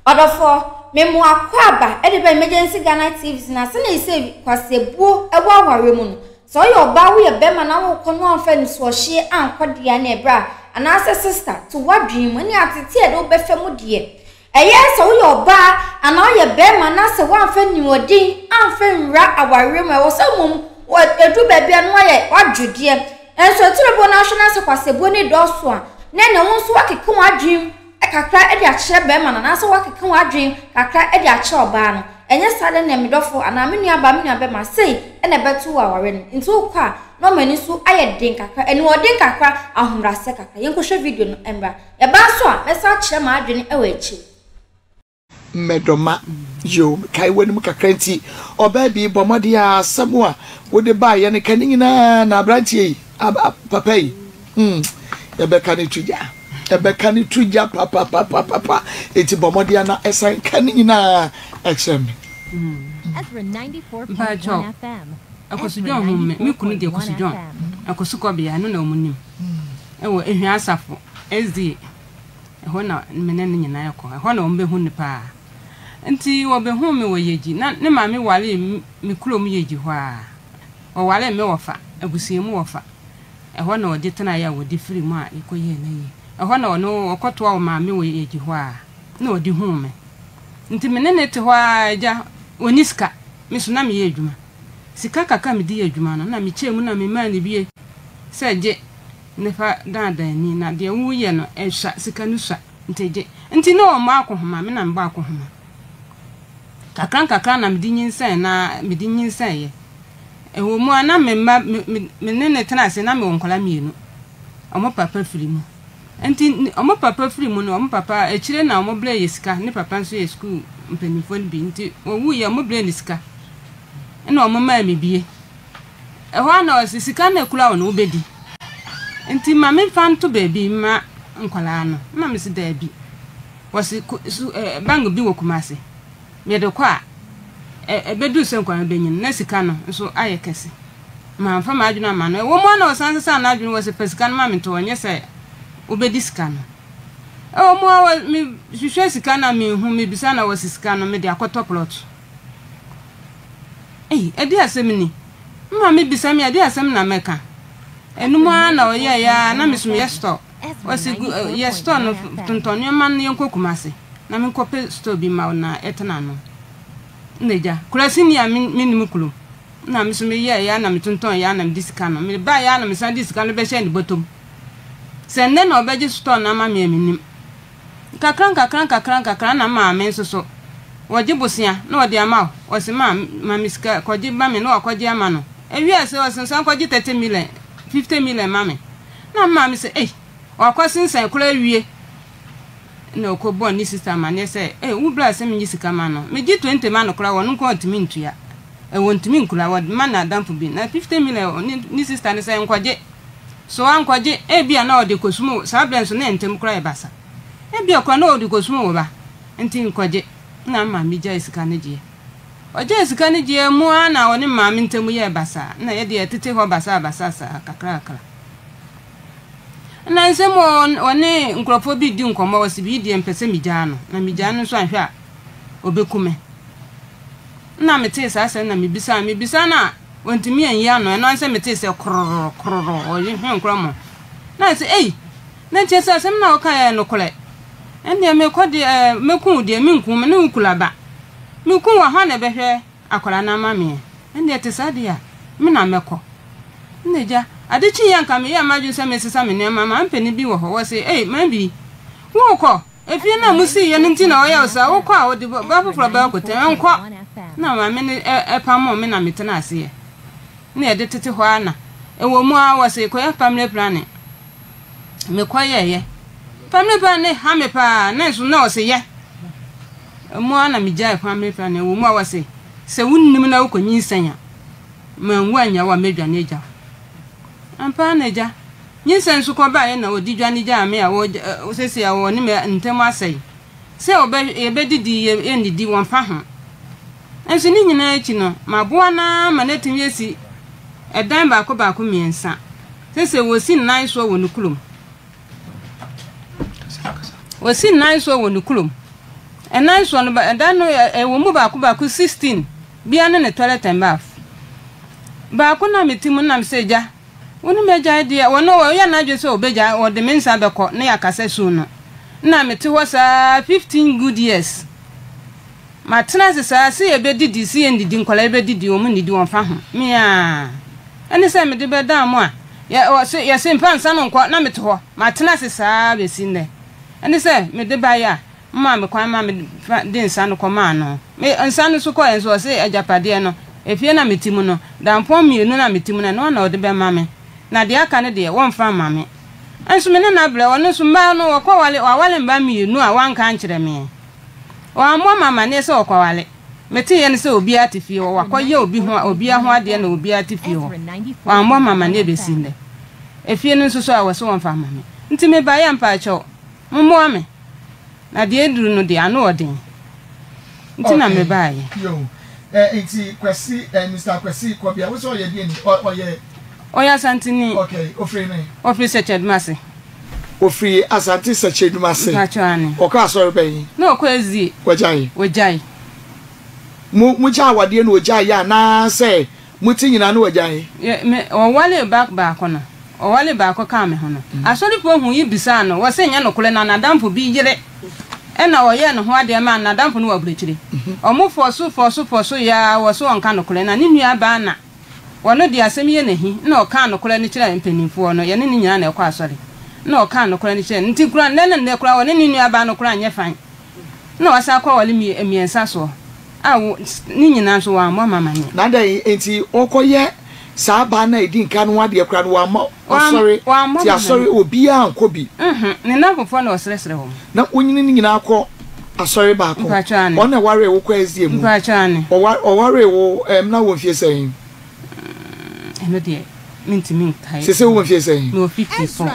Ɔdɔfoɔ, me mo akwaaba de ba Emergency Ghana TV so na sɛnea ɛsɛ kwaseɛbuo wɔ awareɛ mu no, sɛ woyɛ ɔbaa woyɛ bɛrima na wokɔ no amfa nisuɔhyeɛ ankɔ deɛ ne ɛberɛ a anaasɛ sista to w'adwene mu ne atete a ɛde wobɛfa mu deɛ ɛyɛ sɛ woyɛ ɔbaa anaa woyɛ bɛrima na sɛ woamfa niɔden amfa nwura awareɛ mu ɛwɔ sɛ mmom ɛduru baabi a no ayɛ wadwodeɛ nso ɛtoro bo no ahwɛ no sɛ kwaseɛbuo ne dɔɔso a na ɛne wo nso wakeka w'adwene kakra de akyerɛ barima no anaasɛ woakeka w'adwene kakra de akyerɛ ɔbaa no. Ɛnyɛ saa de neɛ me dɔfo anaa me nuabaa, me nuabɛma, sei na ɛbɛto wo aware no. Nti wokɔ a, na ɔma ani so ayɛ den kakra, aniɔden kakra, ahobrɛaseɛ kakra. Yɛnkɔhwɛ video no mmra. Yɛba nso a, mɛsan akyerɛ m'adwene wɔ akyire. Mmɛdɔma, Yoo, mekae w'anim kakra nti, ɔbaa bi, bɔ mmɔden ara, asɛm a wode baeɛ no, ka ne nyinaa na aberanteɛ yi, ab, ab, papa yi, hmm, yɛbɛka ne to gya, yɛbɛka ne to gya papapapapa, enti bɔ mmɔden ara na ɛsan ka ne nyinaa kyerɛ me. Mpakyɛw, Akwasu John hu me, me kunu de Akwasu John, Akwasu Kɔbea, ɛno na wɔn nim, ɛwɔ Ehwia Asafo, SDA. Ɛhɔ na me ne no nyinaa kɔ. Ɛhɔ na wɔbɛhu no paa. Nti wɔbɛhuu me wɔ Yeji. Na ne maame waree me kurom Yeji hɔ ara. Ɔwaree me wɔfa, abusua mu wɔfa. Ɛhɔ na ɔgye tenaeɛ a wɔde firii mu a yɛkɔyɛɛ n'ayie. Ɛhɔ na ɔno ɔkɔtoa wo maame wɔ Yeji hɔ ara na ɔde huu me. Nti me ne no te hɔ ara, agya, ɔnni sika, me nso na meyɛ adwuma. Sika kakra a mede yɛ adwuma no, na mekyɛɛ mu na memaa no bie sɛ gye. Ne fa daadaa ni, na deɛ woreyɛ no sua, sika no sua, nti gye. Nti na ɔmmɔ akɔnhoma, me na mebɔ akɔnhoma. Kakra nkakra na mede nyinsɛn na mede nyinsɛneeɛ. Ɛwɔ mu a na me mma, me, me, me ne no tena ase na mewɔ nkwadaa mmienu. Wɔn papa firi mu. Nti wɔn papa firi mu no, wɔn papa, akyire na wɔbrɛɛ yɛ sika, ne papa nso yɛ sukuu mpanimfoɔ no bi, nti wɔwuiɛ wɔbrɛɛ no sika. Ɛna wɔmaa me bie. Ɛhɔ ara na ɔse, Sika no a ɛkura wo no, wobɛdi. Nti ma memfa nto baabi mma nkwadaa no. Ɛna mese, Daabi. Wɔse, su, eh, bank bi wɔ Kumasi. Mede kɔ a, ɛ, ɛbɛduru sɛ nkwadaa no bɛnyin, na sika no nso ayɛ kɛse. Mamfa m'adwene amma no. Ɛwɔ mu ara na ɔsan sesaa n'adwene, wɔse, Fa sika no ma me nto hɔ, nyɛ sɛ wobɛdi sika no. Ɛwɔ mu ara, mehwehwɛ sika no a menhu, mebisa na wɔse sika no mede akɔtɔ plot. Ei, ɛdeɛn asɛm ni? Me maame bisa me a, ɛdeɛn asɛm na mɛka? Ɛno mu ara na ɔyɛeɛ ara, na me nso meyɛ store. Ɔse gu yɛ store no, tontɔn nneɛma no yɛnkɔ Kumasi na menkɔpɛ store bi mma wo na ɛtena ano. Ɛna agya, Kuraseni a mennim kurom. Ɛna me nso meyɛeɛ ara na metontɔn yɛ ara na mede sika no, mebaeɛ ara na mesan de sika no bɛhyɛɛ ne bɔtɔ mu. Sɛ nnɛ na ɔbɛgye store no ama me a, mennim. Nkakrankakra nkakrankakra na maame nso so wɔgye bosea na wɔde ama wo, wɔse ma ma me sika kɔgye ma me na wakɔgye ama no. Ewie ase ɔse san kɔgye 30 million, 50 million ma me. Na me maame se ei, wakɔ sensan koraa awie. Na ɔkɔ bɔɔ ne sister amaneɛ sɛ ei wo bra se menye sika ma no, megye 20 ma no koraa ɔno nko ara ɔntumi ntua, ɔntumi nkura, wɔde ma n'adamfo bi na 50 million ne ne sister no sɛ nkɔgye. So wankɔgye? Ebia na ɔde rekɔsum wo, saa berɛ nso na ntɛm koraa yɛ basa. Ebia koraa na ɔde rekɔsum wo ba, nti nkɔgye. Ɛnna me maame gyaee sika no gyeɛ. Ɔgyaee sika no gyeɛ mu ara na ɔne me maame ntam yɛɛ basaa. Ɛnna yɛn deɛ yɛtete hɔ basabasa saa kakrakra. Ɛnna nsɛm ɔne nkurɔfoɔ bi redi nkɔmmɔ, ɔse bii deɛ mpɛ sɛ megyaa no, na megyaa no nso anhwɛ a, ɔbɛku me. Nna metsee saa asɛm no na mibisaa no. Mibisaa no a, oenntumi ennyi ano. Ɛno ara nye sɛ metsee sɛ koror, koror, ɔhwehwɛ nkorɔmɔ. Na ayɛ sɛ, Ei! Na nkyɛ sɛ asɛm no a wokae yɛ nokorɛ. Ɛndeɛ mekɔ deɛ ɛɛ, mɛku wo deɛ, menku wo, me ne wo kura ba. Meku wo a, hwan na ɛbɛhwɛ akwadaa no ama meɛ? Ɛndeɛ ɛte saa deɛ a, me na mɛkɔ. Nna agya, ade kyeeɛ a anka meyɛɛ m'adwene sɛ meresesa me nneɛma, mampɛ bi wɔ hɔ. Wɔse, Ei, Mambi, worekɔ? Efie no a musiiɛ no nti na ɔyɛ wo saa, wokɔ a ɔde ba foforɔ bɛba kɔtɛm, nkɔ! Na maame no pamoo me na metenaa aseɛ. Na yɛde tete hɔ ara na ɛwɔ mu ara wɔse kɔyɛ family planning. Mekɔyɛeɛ. Family planning no ha me paa, nanso na ɔse yɛ. Ɛmu ara na megyaee family planning, ɛwɔ mu a wɔse sɛ wonnim na wokɔnyinsɛn a, manwu annya wo a mɛdwane agya wo. Ampa ara na agya. Nyinsɛn nso kɔ baeɛ na ɔdi dwane gyaa me a wɔ seesei a wɔne me ntam asɛe. Sɛ wɔbɛ yɛbɛdidi yɛ yɛnnidi wɔmfa ho. Nso ne nyinaa akyi no maboa no ara ma no atumi asi ɛdan baako baako mmiɛnsa. Seesei wɔsi nnan soɔ wɔ ne kurom. Wɔsi nnan soɔ wɔ ne kurom. Ɛnan soɔ no, ɛdan no ɛwɔ mu baako baako 16, biara ne ne toilet and bath. Baako na mete mu na mesɛ agya, wo ne m'agyae deɛ, wɔno ɔyɛ n'adwene sɛ ɔbɛgyae, ɔde me nsa bɛkɔ na yɛakasa suu no. Na mete hɔ saa 15 good years. Matena ase saa, se yɛbɛdidi, se yɛnnidi, nkwadaa yi bɛdidi, wɔn nnidi, wɔmfa ho. Me ara. Ɛne sɛ mede bɛdan mo a, yɛ, wɔse, yɛse mfa nsa no nkɔ, na mete hɔ. Matena ase saa ara bɛsi nnɛ. Ɛne sɛ mede baeɛ a, momaa me kwan ma mefa de nsa no kɔmaa no. Me, nsa no nso kɔeɛ nso, ɔse agyapadeɛ no, efie no a mete mu no, dampɔn mmienu no a mete mu no, ɛno ara na ɔde bɛma me. Na deɛ aka no deɛ, wɔmfa mma me. Nso me ne no abrɛ, ɔno nso mmaa no, wɔkɔwale, wawale mmaa mmienu a wanka ankyerɛ me. Wammɔ me amanneɛ sɛ ɔkɔwale. Meteeɛ ne sɛ obiara te fie hɔ, wakɔyɛ obi ho obiara ho adeɛ na obiara te fie hɔ. Wammɔ me amanneɛ bɛsi nnɛ. Efie no nso so a wɔse wɔmfa mma me. Nti mebaeɛ a mpaakyɛw, mommoa me. Na deɛ aduru no deɛ, ano ɔden. Nti na mebaeɛ. Okay, yo. Eh, nti Kwasi, eh, Mister Kwasi Kɔbea, wo sɛ ɔyɛ deɛ ni? Ɔ, ɔyɛ. Ɔyɛ Asanteni. Okay, ofiri ne? Ɔfiri Sɛkyɛdumase. Ɔfiri Asante Sɛkyɛdumase. Mpakyɛw aane. Ɔkɔ asɔre bɛn? Na ɔkɔ SDA. Wagyae? Wagyae. Mo, mo gyaa awadeɛ na ɔgyaeɛ anaa sɛ mo te nyinaa na wagyae? Yɛ, me, ɔwaree ba baako no, ɔwaree baako kaa me ho no, asɔrefoɔ huu yi bisaa no, wɔse nyɛ nokorɛ na n'adamfo bi yere na ɔyɛɛ ne ho adeɛ maa no, n'adamfo no wɔ aburokyire. Wɔn fɔɔso fɔɔso fɔɔso yɛ ara wɔse ɔnka nokorɛ na ne nua baa na Ɔno deɛ asɛm yɛ no ahi, nna ɔkaa nokorɛ no kyerɛɛ mpaninfoɔ no, yɛne no nyinaa na ɛkɔ asɔre, nna ɔkaa nokorɛ no kyerɛɛ no, nti koraa nnɛ ne nnɛ koraa ɔne ne nua baa no koraa nyɛ fine, nna wasan akɔ aware mmiɛnsa soɔ a wo ne nyinaa nso wammɔ me amaneɛ. Na adɛn nti ɔkɔyɛ saa baa no a ɛdi nkan no ho adeɛ koraa no wammɔ asɔre, Wammɔ nti me asɔre amaneɛ. obiara ankɔ bi. Nhu, ne nnamfofoɔ na ɔsrɛsrɛ wɔn. Na wonyini no nyinaa kɔ asɔre baako. Mpakyɛw aane. Wɔn na ɛwaree wo kɔ SDA mu. Mpakyɛw aane. Ɔwa ɔwaree wo ɛɛm na wɔ mfie sɛn? Ɛno deɛ mentumi nkae. Sese wowɔ mfie sɛn? Mewɔ 54.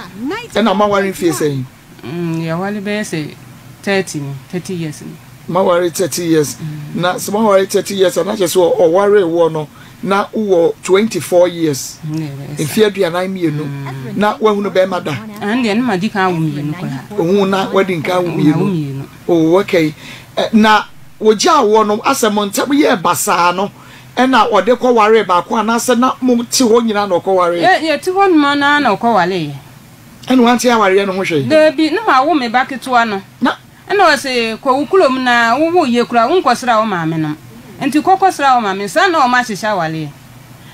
Ɛna moaware mfie sɛn? Yɛaware bɛyɛ sɛ 30 ni, 30 years ni. Moaware 30 years. Na sɛ moaware 30 years a na kyerɛ sɛ ɔwaree woɔ no na wowɔ 24 years, mfeɛ 42, na woahunu bɛrima da? Ɛno deɛ na madi kan awo mmienu koraa. Ohun na wadi nkan awo mmienu. Mawo mmienu. Oh, okay. Na wogyaa woɔ no, asɛ mo ntam yɛɛ basaa no, ɛna ɔde kɔwaree baako anaasɛ na mote hɔ nyinaa na ɔkɔwaree? Yɛ, yɛte hɔ nom ara na ɔkɔwareeɛ. Ɛna wante awareɛ no ho hwee? Daabi, na mawo me ba ketewa no. Na. Ɛnna ɔse, Kɔ wo kurom na wo wo ye koraa wonkɔsra wo maamenom. Nti kɔ kɔsra wo maame. Saa na wɔahyehyɛ awareɛ.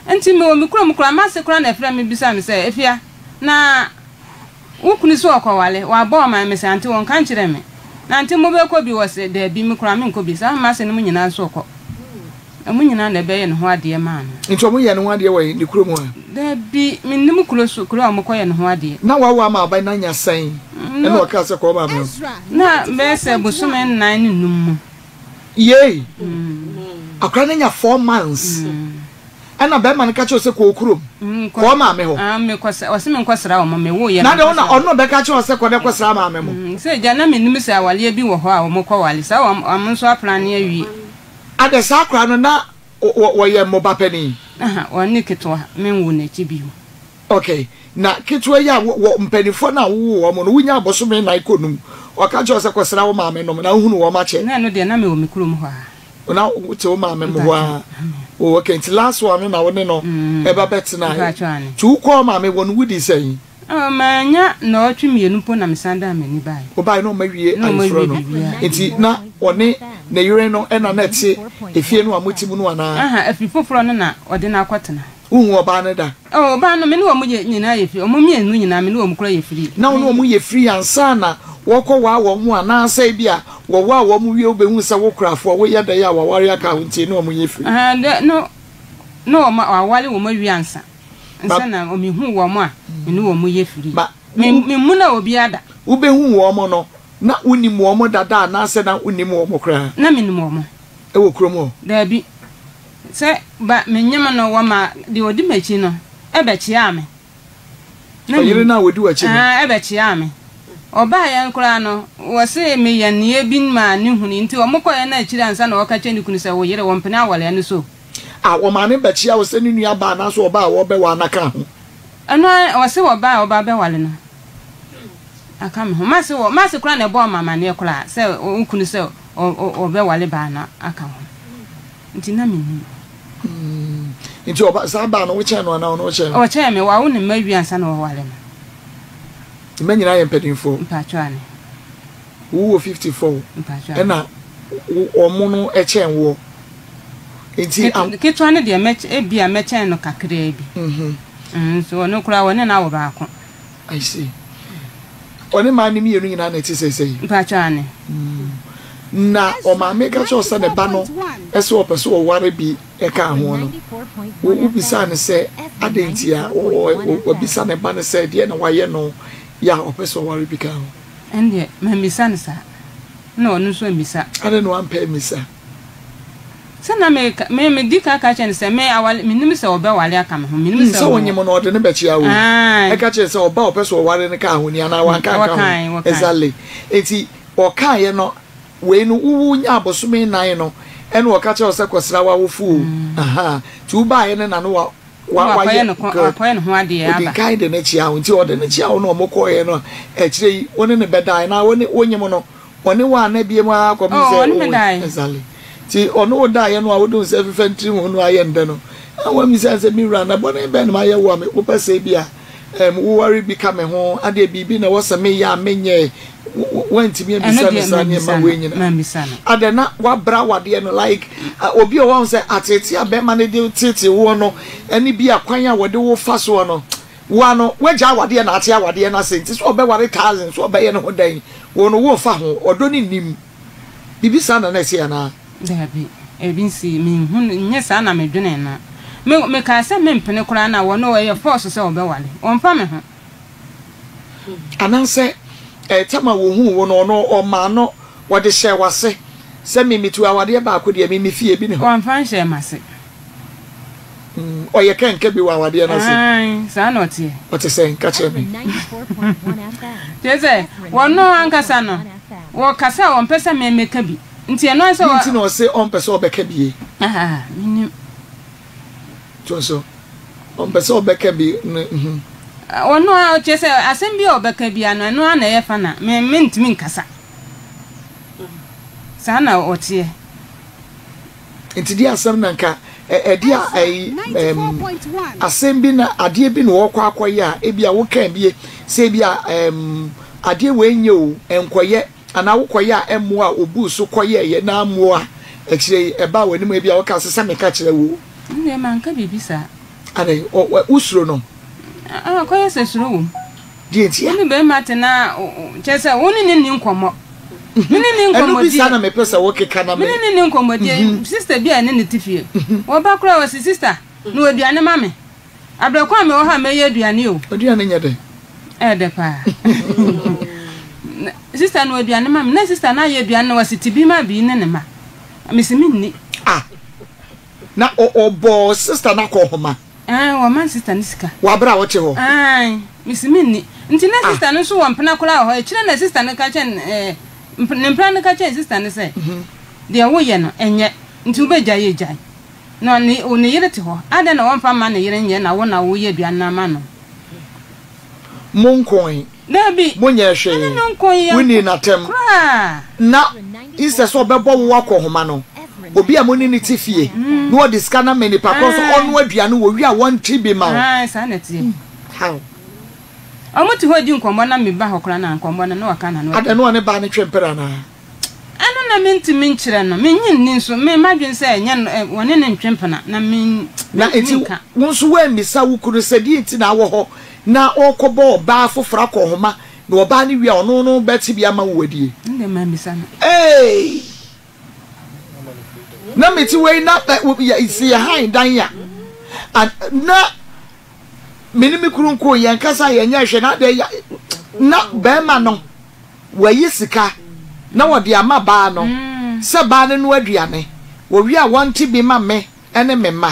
Nti mewɔ me kurom koraa, m'ase koraa na ɛfrɛ me bisa me sɛ, Afia, na wo kunu se ɔkɔware, wabɔ wo amanneɛ? Mese, Ante, ɔnka nkyerɛɛ me. Na ante mobɛkɔ bi? Ɔse, Daabi, me koraa menkɔ bi. Saa m'ase nom nyinaa nso rekɔ. Wɔn nyinaa na ɛbɛyɛ ne ho adeɛ maa no. Nti wɔyɛɛ ne ho adeɛ wɔ he? Ne kurom hɔ a? Dabi, mennim kuro so, kuro a wɔkɔyɛ ne ho adeɛ. Na wawo ama aban no anya sɛn? Ɛna ɔkaa sɛ, Kɔ wo maame hɔ. Na bɛyɛ sɛ bosome nnan ne num mu. Yei! Akwadaa no anya four months. Ɛna bɛrima no ka kyerɛ wo sɛ kɔ wo kurom, kɔ wo maame hɔ. Ɔse menkɔsra wɔn, mewoeɛ no. Na deɛ ɔno ɔno bɛka kyerɛ wo sɛ kɔ na kɔsra maame mo. Sɛ agya, na mennim sɛ awareɛ bi wɔ hɔ a wɔkɔware, saa wɔn nso aprane awie. Adɛ saa koraa no na wɔyɛ mo ba panin? Aha, wɔn ne ketewa, me nwo n'akyi bio. Ok, na ketewa yi a wɔ mpaninfoɔ no a wowoo wɔn no, wonyaa bosome nnan kɔ num, wɔka kyerɛ wo sɛ kɔsra wo maame nom na wohunu wɔn akyɛ? Na ɛno deɛ na mewɔ me kurom hɔ ara. Na wote wo maame mo hɔ ara? Oh ok, nti last one no na wo ne no ɛba bɛtenaeɛ? Mpakyɛw aane. Nti wokɔɔ wo maame hɔ no wodii sɛn? Oh, mannya nnawɔtwe mmienu mpo na mesan dan m'ani baeɛ. Wobaeɛ na wɔawie Na wɔawie ayeforɔ no. biribiara. Enti na ɔne ne yere no na na ɛte efie no a mote mu no anaa? Aha, afi foforɔ no na ɔde no akɔtena. Wonhuu ɔbaa no da? Oh, ɔbaa no, me ne wɔn yɛ, nyinaa yɛ firi. Wɔn mmienu nyinaa, me ne wɔn koraa yɛ firi. Na wo ne wɔn yɛ firi ansa na wɔrekɔwaa wɔn anaasɛ ebia wɔwaa wɔn wie wobɛhuu sɛ wo korafoɔ, woyɛ dɛn a w'aware aka wo nti ne wɔn nyɛ firi? Aha, dɛ, no, na wɔn, wɔaware wɔn awie ansa. Ansa na mehuu wɔn a me ne wɔn yɛ firi. Memmuna obiara da. Wobehuu wɔn no, na wunim wɔn dada anaasɛ na wunnim wɔn koraa? Na menim wɔn. Wɔ kurom hɔ? Dabi. Sɛ ba menyem no, wɔma deɛ ɔdi m'akyi no bɛkyeaa me. Ɔyere no a ɔdi w'akyi no? Aane, ɛbɛkyeaa me. Ɔbaeɛ koraa no, wɔse meyɛ nneɛ bi maa ne hunui, nti wɔkɔeɛ no akyiri ansa na ɔreka kyerɛ ne kunu sɛ, Wo yere, wɔmpene awareɛ no so. A Wɔmaa no bɛkyea wo sɛ ne nua baa anaasɛ ɔbaa a wɔrebɛware no aka ho. Ɛno ara, ɔse ɔbaa a ɔba bɛware no aka me ho. M'ase wɔ, m'ase koraa na ɛbɔɔ me amaneɛ koraa sɛ wo kunu sɛ. ɔbɛwale baa no aka ho. Nti na mennim. Nti ɔba saa baa no wokyɛn no anaa ɔno wokyɛn no? Ɔkyɛn me, wawo ne mma awie ansa na ɔware no. Ne mma nyinaa yɛ mpanimfoɔ? Mpakyɛw ane. Wo wɔ 54 Mpakyɛw ane. Ɛna wɔn no kyɛn woɔ? Nti am. Ketewa no deɛ mɛ ebia mɛkyɛn no kakraa bi. Nso ɔno koraa wɔne no awo baako. I see. Ɔne maa no mmienu nyinaa na ɛte seesei? Mpakyɛw ane. Na ɔmaame ka kyerɛ wo sɛ ne ba no sɛ ɔpɛ sɛ ɔware bi ka ho no, wo wobisaa no sɛ adɛn nti a wabisa ne ba no sɛ deɛ na wayɛ no yɛ a ɔpɛ sɛ ɔware bi ka ho? Ɛndeɛ mammisa no saa, ɛna ɔno nso ammisa. Adɛn na wampɛ ammisa? Sɛ na me me medi kan ka kyerɛ no sɛ me aware menim sɛ ɔbɛware aka me ho menim sɛ Sɛ wonyem no ɔde no bɛkyea wo ɛka kyerɛ sɛ ɔba a ɔpɛ sɛ ɔware no kaa ho ni anaa wanka anka ho exactly nti ɔkaeɛ no wei no wo nyaa bosome nan no ɛna ɔka kyerɛ wo sɛ kɔsra w'awofo o ahaa nti wobaeɛ no na no wa wa wayɛ good ɔdi kan de no kyea wo nti ɔde no kyea wo na ɔmo kɔeɛ no akyire yi wo ne no bɛdae na wo ne wonyem no Ɔne wo anna biom ara kɔpem Oh, sɛ ɔne me wo dae. Exactly. Nti ɔne wo daeɛ no a wode wo nsa fifa ntiri ho no ayɛ ndɛ no, na woammisa no sɛ, Me wura, na bɔne bɛn na mayɛ wo a wopɛ sɛ ebia ɛɛm woware bi ka me ho? Adeɛ biribi na ɛwɔ sɛ meyɛ a menyɛɛ? Wo woantumi Ɛno ammisa no deɛ saa mammisa nneɛma no, wei nyinaa. mammisa no. Adɛn na woabrɛ awadeɛ no like obi a ɔwɔ sɛ ateetee a bɛrima no de teetee woɔ no ɛne bi a kwan a wɔde wo fa soɔ no, Wo ano, woagya awadeɛ na ate awadeɛ no ase nti sɛ ɔbɛware cousin sɛ ɔbɛyɛ ne ho dɛn wo no womfa ho, ɔdɔ no nnim. Biribi saa na na ɛsi anaa? Daabi, ebi nsii, menhu no, nyɛ saa na medwenee no. Me, mekaa sɛ mempene koraa na wɔno ɛyɛ force sɛ ɔbɛware, ɔmfa me ho. Anaasɛ eh, tam a wɔhuu wo no ɔno ɔmaa no wɔde hyɛɛ w'ase sɛ me metu awadeɛ baako deɛ me me fie bi ne hɔ. Ɔmfa nhyɛɛ m'ase. Ɔyɛ kɛnkɛ bi wɔ awadeɛ no ase. Aane, saa na ɔteɛ. Ɔte sɛn? Ka kyerɛ me. Kyerɛ sɛ, wɔno ankasa no, wɔkasa a wɔmpɛ sɛ me meka bi. Nti ɛno ara sɛ. Deɛ nti na ɔse ɔmpɛ sɛ ɔbɛka bie? Ah, mennim. Toa so. Ɔmpɛ sɛ ɔbɛka bi no, mhm. Ɔno ara, kyerɛ sɛ, asɛm bi a ɔbɛka biara no, ɛno ara na ɛyɛ fa na me, mentumi nkasa. Saa na ɔteɛ. Nti deɛ asɛm na nka ɛde a ɛyi ɛm asɛm bi na adeɛ bi na wɔkɔ akɔyɛ a ebi a woka bie sɛ ebi a ɛm adeɛ wei nyɛ o nkɔyɛ anaa wokɔyɛ a ɛmmoa a obu so kɔyɛɛyɛ na ammoa akyire yi ɛbaa w'anim ebi a wɔka sɛ sɛ meka kyerɛ wo. Ɛndeɛ manka biribi saa. Adɛn wosuro no? Ah, kɔyɛ sɛ suro wom. Deɛ nti a. Wo ne barima te na kyerɛ sɛ wo ne no nni nkɔmmɔ. Me ne ne Ɛno bi nkɔmmɔdie. saa na mepɛ sɛ wokeka na Me me. ne ne nni nkɔmmɔdie. Sista bi a ɛne no te fie. Wɔba koraa ɔse sista, noa aduane ma me. Abrɛ ko a mewɔ ha a mɛyɛ aduane o. Aduane nyɛ dɛ. Ɛyɛ dɛ paa. Sista noa aduane ma me. Na sista no ayɛ aduane na wase te bi ma bi ne ne mma. Mese menni. Ah, na ɔbɔɔ sista no akɔnhoma. Aane, wɔma sista no sika. Wɔ aberɛ a wote hɔ? Aane, mese menni. Nti na sista no nso wɔ mpena koraa wɔ hɔ. Akyire na sista no ka kyerɛɛ no ɛɛ, ne mpena no ka kyerɛɛ sista no sɛ, Deɛ woyɛ no, ɛnyɛ. Nti wobɛgyae a, gyae. Na ne, ne yere te hɔ. Adɛn na wɔmfa mma ne yere nyɛ na wo na woyɛ aduane no ama no? Monkoe. Dabi. Monyɛɛ Me ne hwee. no nkoe, yɛnko Wonnii no atɛm. koraa. Na instead sɛ ɔbɛbɔ wo akɔnhoma no, obi a mo ne no te fie na ɔde sika no ama nipa korɔ sɛ ɔnoa aduane wɔ wie a wɔnte bi ma wo. Ae, saa na ɛteɛ. How? Wɔn te hɔ di nkɔmmɔ na meba hɔ koraa na nkɔmmɔ no na waka n'ano atom. Adɛn, na ɔne baa no twe mpena anaa? Ɛno na mentumi nkyerɛ no. Mennye nni nso. Me, m'adwene sɛ ɛnyɛ no, ɛ, wɔne no ntwe mpena, na me, Na mentumi enti nka. wo nso woammisa wo kunu sɛ deɛ nti na awɔ hɔ na ɔrekɔbɔ ɔbaa foforɔ akɔnhoma na ɔbaa no wie a ɔno no bɛte bi ama wo adie? Ɛno deɛ mammisa no. Eei! Na mete wei na si yɛ han dan a, na me ne me kunu nko yɛn kasa yɛn nyɛ hwɛ na adɛ ya na bɛrima no wɔayi sika na wɔde ama baa no sɛ baa no no aduane wɔwie a wɔnte bi ma me ne me mma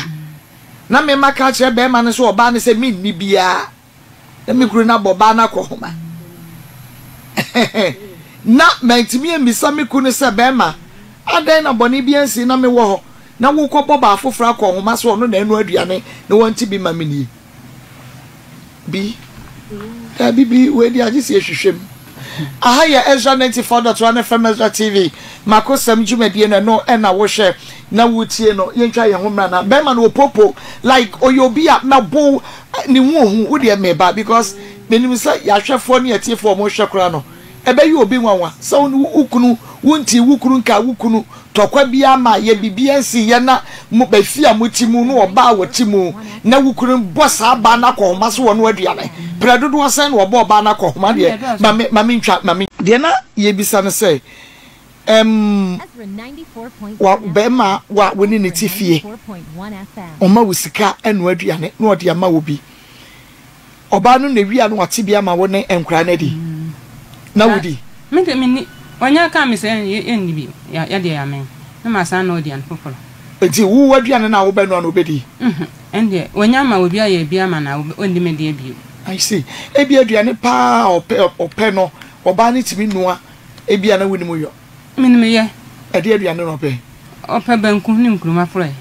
na me mma ka kyerɛ bɛrima no sɛ ɔbaa no sɛ menni biara. Na me kunu no abɔ baa no akɔhoma. Na mantumi ammisa me kunu sɛ, Bɛrima, adɛn na bɔne bi ansi na mewɔ hɔ na worekɔbɔ baa foforɔ akɔhoma sɛ ɔno na ɛnoa aduane na wante bi ma me nie? Bi, Daabi, bi, wei deɛ agye sɛ yɛhwehwɛ mu. Aha yɛ Ezra 94.1 FM Ezra TV. Makosɛm dwumadie no ɛno ɛna wohwɛ na wotie no. Yɛntwa yɛn ho mmra na bɛrima no opopo like ɔyɛ obi a mɛbo ne ho ohu wo deɛ meba because menim sɛ yɛahwɛfoɔ ne atiefoɔ ɔmo hwɛ koraa no ɛbɛyɛ obi nwanwa sɛ wo ne wo kunu wontii wo kunu nkaa wo kunu tɔkwa biara ma yɛ biribiara nsi yɛ na mo bɛfi a mote mu no ɔbaa a wɔte mu na wo kunu bɔ saa baa no akɔhoma so wɔ no aduane prɛ dodoɔ sɛn na ɔbɔ ɔbaa no akɔhoma deɛ ma me ma mentwa ma me Deɛ na yɛbisa no sɛ ɛm wa bɛrima wa wo ne ne te fie ɔma wo sika ɛnoa aduane na ɔde ama wo bi Ɔbaa no na ewia no wate bi ama wo ne nkwadaa no adi na wodi. Me de menni. Ɔnya kaa me sɛ yɛnni bi, yɛdeɛ yɛamee, na masan anoa aduane foforɔ. Nti wo w'aduane no a wobɛnoa no wobɛdi? Nhmm, ɛndeɛ wanya ama obi ayɛ bi ama no a, ɔnni me deɛ bio. I see. Ebia aduane paa a ɔpɛ ɔpɛ no ɔbaa no tumi noa, ebia na wonim yɔ. Menim yɛ. Ɛdeɛ aduane na ɔpɛ? Ɔpɛ banku ne nkruma forɔeɛ.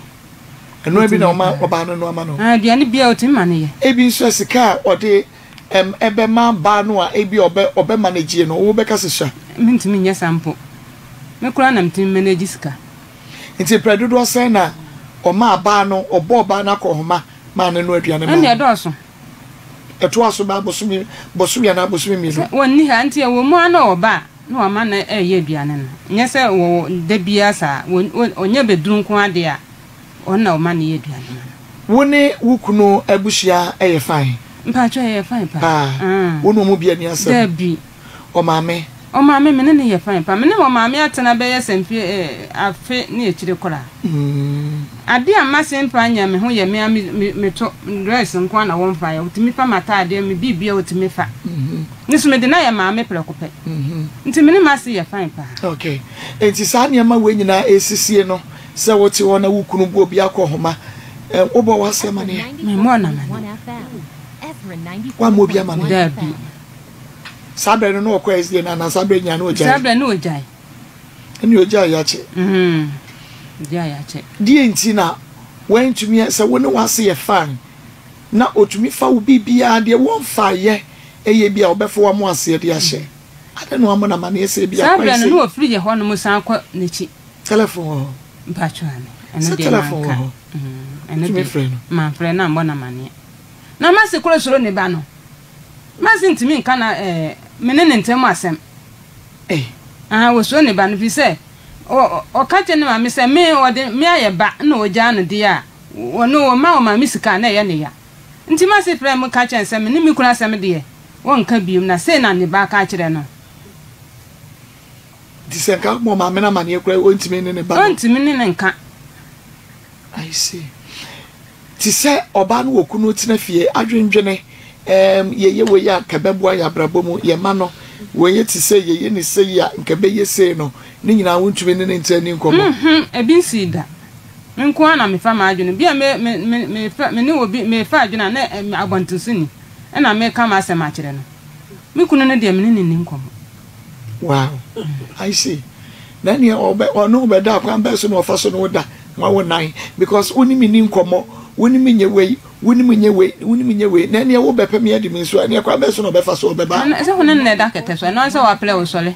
Ɛnoa bi na ɔma ɔbaa no noa ma no. Aduane biara ɔtumi ma no yɛ. Ebi nso a sika a ɔde ɛm ɛbɛma baa no a ebi a ɔbɛ ɔbɛ manage no wo bɛka sɛ sua. Mentumi nyɛ saa mpo. Me koraa na metumi manage sika. Nti prɛ dodoɔ sɛn na ɔmaa baa no ɔbɔɔ baa no akɔnhoma maa no noa aduane maa no? Ɛnde ɛdɔɔso. Ɛtoa so bɛyɛ bosome bosome anaa bosome mmienu. Sɛ wɔnni ha nti ɛwɔ mu ara na ɔba a na wama no reyɛ aduane no. Nyɛ sɛ wɔwɔ da biara saa. Ɔnya bɛduru nko ara deɛ a, ɔno na ɔma no yɛ aduane ma no. Wo ne wo kunu abusua yɛ fine? Mpakyɛw yɛyɛ fine paa. Paa. Wo ne wɔn bi anni asɛm? Dabi. Ɔmaame? Ɔmaame, me ne no yɛ fine paa. Me ne ɔmaame atena bɛyɛ sɛ mfe eh, afe ne akyire koraa. Ade a mma sempa nyɛ me ho yɛ me ara me, me, meto dress nko ara na wɔmfa yɛ. Wɔtumi fa m'ataadeɛ, me biribiara wɔtumi fa. Me nso mede no ayɛ maame prɛko pɛ. Nti me ne m'ase yɛ fine paa. Okay. Nti saa nneɛma wei nyinaa ɛresisie no, sɛ wote hɔ na wo kunu bu obi akɔhoma, eh, wobɔ w'ase amaneɛ? Memmɔɔ no amaneɛ. Woammɔ obi amaneɛ? Dabi. Saa berɛ no na ɔkɔ SDA no anaa saa berɛ nyinaa na ɔgyae? Saa berɛ no ɔgyae. Ɛne ɔgyae yɛakyɛ. Mm, ɔgyae yɛakyɛ. Deɛ nti na wantumi sɛ wo ne w'ase yɛ fine na ɔtumi fa wo biribiara deɛ wɔmfa yɛ ɛyɛ bi a ɔbɛfa w'amo aseɛ de ahyɛ. Adɛn na wammɔ no amaneɛ sɛ ebi Saa akwan berɛ no sei? na ɔfiri yɛ hɔ nom san kɔ n'akyi. Telefon wɔ hɔ? Mpakyɛw ane, ɛno Sɛ deɛ telefon wɔ manka. hɔ? Mm, ɛno Wotumi deɛ frɛ no? mamfrɛ no ammɔ no amaneɛ. Na m'ase koraa suro ne ba no. Mercy ntumi nka na eh, me ne ne ntam asɛm. Eh. Ah, wɔsuro ne ba no firi sɛ ɔ, ɔka kyerɛ ne maame sɛ me ɔde me ayɛ ba na ɔgyaa no deɛ a, ɔno ɔma ɔmaame sika a na ɛyɛ ne ya. Nti Mercy frɛɛ me ka kyerɛɛ no sɛ me ne me kunu asɛm deɛ ɔnka biom na sei na ne ba aka akyerɛ no. Nti sɛ nka wobɔ maame no amaneɛ koraa ɔntumi ne ne ba no. Ɔntumi ne no nka. I see. Te sɛ ɔbaa no wɔ kunu tena fie adwendwene ɛɛm yɛyɛ wei a nka ɛbɛboa yɛn abrabɔ mu, yɛn mma no wei yɛ te sei yɛyɛ ne sei a nka ɛbɛyɛ sei no ne nyinaa wontumi ne ne ntra nni nkɔmmɔ. Nhmm ebi nsii da. Me nko ara na mefa m'adwene. Bi a me me me mefa me ne obi mefa adwene a na ɛ abɔntensoni ɛna meka m'asɛm akyerɛ no. Me kunu no deɛ me ne no nni nkɔmmɔ. Wow I see na neɛ ɔbɛ ɔne wo bɛda kwan bɛn so na ɔfa so ne wo da ma wo nan because wo ne me ni nkɔmmɔ wo ne me nyɛ wei wo ne me nyɛ wei wo ne me nyɛ wei na neɛ wo bɛpɛ me adi me nso a neɛ kwan bɛn so na ɔbɛfa so ɔbɛba. Ɛno sɛ wo ne no na ɛda kɛtɛ so ɛno ara sɛ waplɛ wo sɔre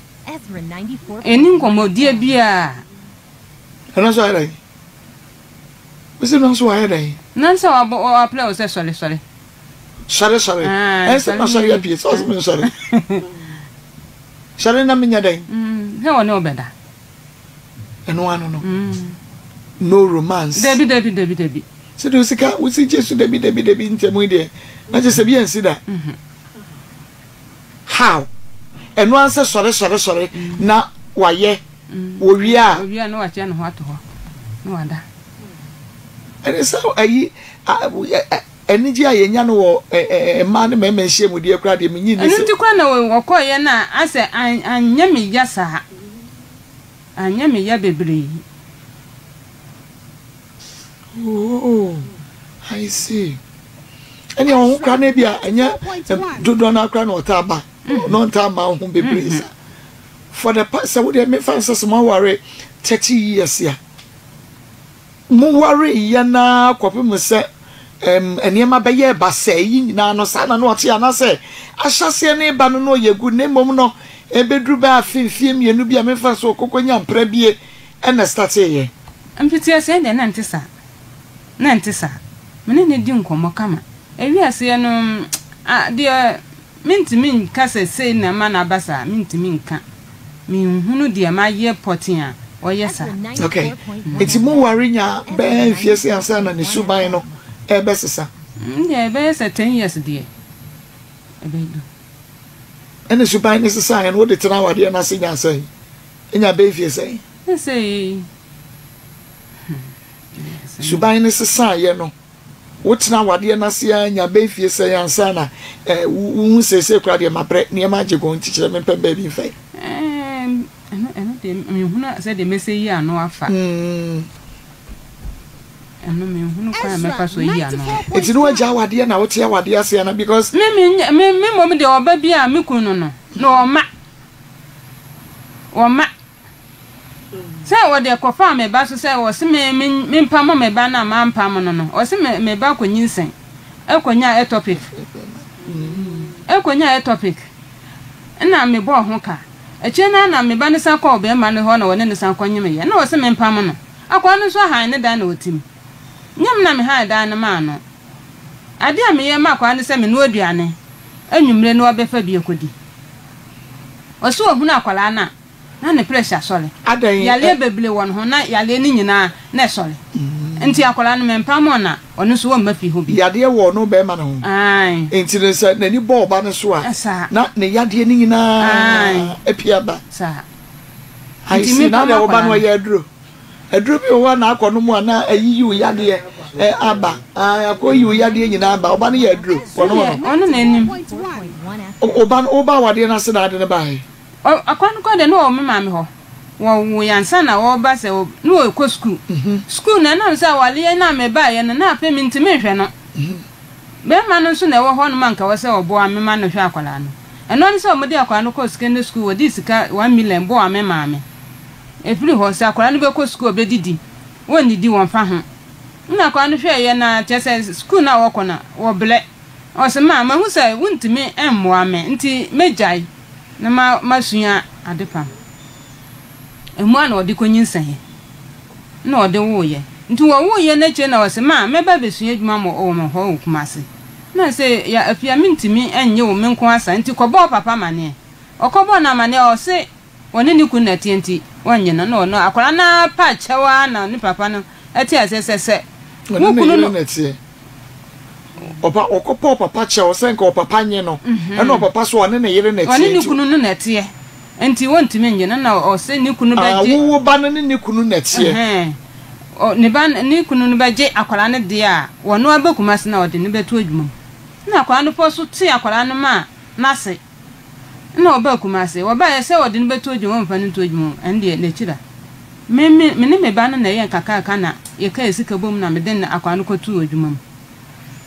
ɛni nkɔmmɔdie biara. Ɛno nso ayɛ dɛn? Mesi no nso wayɛ dɛn? Nan sɛ wabɔ waplɛ wo sɛ sɔre sɔre. Sɔre sɔre. Ɛnsɛ ma sɔre apue sɛ ɔsɛ me nsɔre. Sɔre na menyɛ dɛn? Sɛ wɔne wo bɛda. Ɛno ano no. No romance. Dabi dabi dabi dabi. Sɛ de osika wosi gye so dabi dabi dabi ntɛm yi deɛ na kyerɛ sɛ bi ansi da. How? Ɛno ara sɛ sɔre sɔre sɔre na wayɛ wɔwie a. Wɔwie a na wakyɛ ne ho ato hɔ na wada. Ɛne sɛ ayi anigye a yɛnya no wɔ mmaa ne mmarima nhyiamudeɛ koraa deɛ menyi nni Ɛno sɛ. nti koraa na wɔkɔeɛ no a asɛ anyɛ me ya saa. Anyɛ me ya bebree. Oh, I see. Ɛnna wɔn ho koraa no bi a ɛnyɛ dodoɔ no akora na ɔtaa ba na ɔntaa ma ho bebree sa. For the past sɛ wodeɛ mefa nsɛ sɛ mo aware 30 years a mo ware yɛ naa kɔpem sɛ nneɛma bɛyɛ basɛɛ yi nyinaa no saa na na ɔte anaasɛ ahyɛseɛ ne ba no na ɔyɛ gu na mmom no. Ɛbɛduru bɛyɛ afe mfeɛ mmienu bi a memfa sɛ ɔkɔkɔ nya mpra bie ɛna ɛstateeɛ. Mfitiaseɛ deɛ na ɛnte saa. Na ɛnte saa. Me ne no di nkɔmmɔ kama. Ɛwiee aseɛ no, ah, deɛ mentumi nka sɛ sei na ɛma no aba saa, mentumi nka. Menhunu deɛ mayɛ pɔtee a ɔyɛ saa. Ok, nti mo ware nyaa bɛyɛ mfeɛ sɛn ansa na ne suban no ɛrebɛsesa? Ndeɛ ɛbɛyɛ sɛ ten years deɛ ɛbɛdu. Ɛna suban no sesaeɛ no wode tena awadeɛ no ase nyaa sɛn? Nya bɛyɛ mfeɛ sɛn? Sɛsɛi hmm. Suban no sesaeɛ no wotena awadeɛ no ase ara nya bɛyɛ mfeɛ sɛn ansa na eh, wohu seesei koraa deɛ mabrɛ nneɛma agye gɔn nti kyerɛ mempɛ baabi mfa yi? Ɛno ɛno deɛ menhunu sɛdeɛ mɛsɛ yi ano afa. Mm. Ɛno menhunu kwan a mɛfa so ayi ano. Nti ne wagya awadeɛ na wote awadeɛ ase ana because. Me me me me mmom deɛ ɔba bi a me kunu no no na ɔma ɔma sɛ wɔde kɔfaa me ba so sɛ wɔse me me mempamo me ba no a mampamo no no ɔse me me ba kɔnyinsɛn ɛkɔnya ectopic ɛkɔnya ectopic ɛna mebɔɔ ho ka akyire no ara na me ba no san kɔɔ bɛrima no hɔ na wɔne no san kɔnyemeeɛ na ɔse mempamo no. Akoa no nso hann ne dan na ɔte mu. Nyɛ me na mehann dan no maa no. Adeɛ a meyɛ ma akoa ne sɛ menoa aduane anwummere na wabɛfa bi akɔdi. Ɔse ɔhunu akwadaa no a, na ne pressure asɔre. Adɛn ɛ? Yareɛ bebree wɔ ne ho na yareɛ no nyinaa na ɛsɔre. Nti akwadaa no mempamoo no a, ɔno nso ɔmma fie hɔ bio. Yadeɛ wɔ ɔno barima no ho. Aane. Nti no sɛ n'ani bɔ ɔba no so a, Saa. na ne yadeɛ no nyinaa Aane. apue aba. Saa. I Nti see, na mempam deɛ wo ba akwadaa no no. ɔyɛ aduro. Aduro bi wɔ hɔ a na akɔ nom a na ayiyi wo yadeɛ ɛ aba. Ae, akɔ yi wo yadeɛ nyinaa aba. Wo ba no yɛ aduro, wɔnom Ɛndeɛ no. ɔno na ɛnim. Wo ba no, wo ba awadeɛ no ase na ade no baeɛ? Ɔ, akwadaa no kɔ deɛ na ɔwɔ me maame hɔ. Wɔwoo yɛn ansa na ɔreba sɛ ɔ, na ɔrekɔ sukuu. Sukuu no, ɛnam sɛ awareɛ no a mebaeɛ no, na afei mentumi nhwɛ no. Barima no nso na ɛwɔ hɔnom a anka ɛwɔ sɛ ɔboa me ma no hwɛ akwadaa no. Ɛno ara ne sɛ wɔde akwadaa no kɔɔ secondary school, wɔde sika 1 million boaa me maame. Ɛfiri hɔ, sɛ akwadaa no bɛkɔ sukuu a ɔbɛdidi, wɔnnidi, wɔmfa ho. Ɛnna akwadaa no hwɛeɛ no ara, kyerɛ sɛ sukuu no a wɔkɔ no, wɔbrɛ. Ɔse, Ma, mahu sɛ wontumi mmoa me, nti mɛgyae na ma, masua adepam. Ɛmu ara na ɔde kɔnyinsɛneeɛ, ɛnna ɔde woeɛ. Nti wɔwoeɛ no akyire na ɔse, Ma, mɛba abɛsua adwuma wɔ mo hɔ wɔ Kumasi. Ɛnna ɔse, Ya, Afia, mentumi nnye wo me nko ara saa, nti kɔbɔ wo papa amaneɛ. Ɔkɔbɔɔ no amaneɛ, ɔse ɔne ne kunu na ɛteɛ nti wɔnnye no. Ɛnna ɔno, akwadaa no ara pa kyɛw ara na ne papa no te aseɛ sɛ, sɛ wo Ɔne ne kunu yere no. na ɛteɛ. Ɔpa, ɔkɔpɛ ɔpapa kyɛw sɛ nka ɔpapa nye no, ɛna ɔpapa so ɔne ne yere na Ɔne ɛteɛ ne nti. kunu no na ɛteɛ nti wɔntumi nnye no. Ɛnna ɔse ne kunu Ah, bɛgye. wo wo ba no ne ne kunu na ɛteɛ. Ɛhɛn. Ɔ, ne ba, ne kunu no bɛgye akwadaa no deɛ a, ɔno ara bɛ Kumasi na ɔde no bɛto adwuma mu. Ɛnna akwadaa no fɔ so tee akwadaa no maa n'ase. Ɛnna ɔbaa Kumasi. Wɔbaeɛ sɛ ɔde no bɛto adwuma mu, ɔmfa no nto adwuma mu, ɛno deɛ n'akyiri a. Me, me, me ne me ba no na ɛyɛɛ nkakraaka na yɛkaa sika bom na mede no akwadaa no kɔtoo adwuma mu.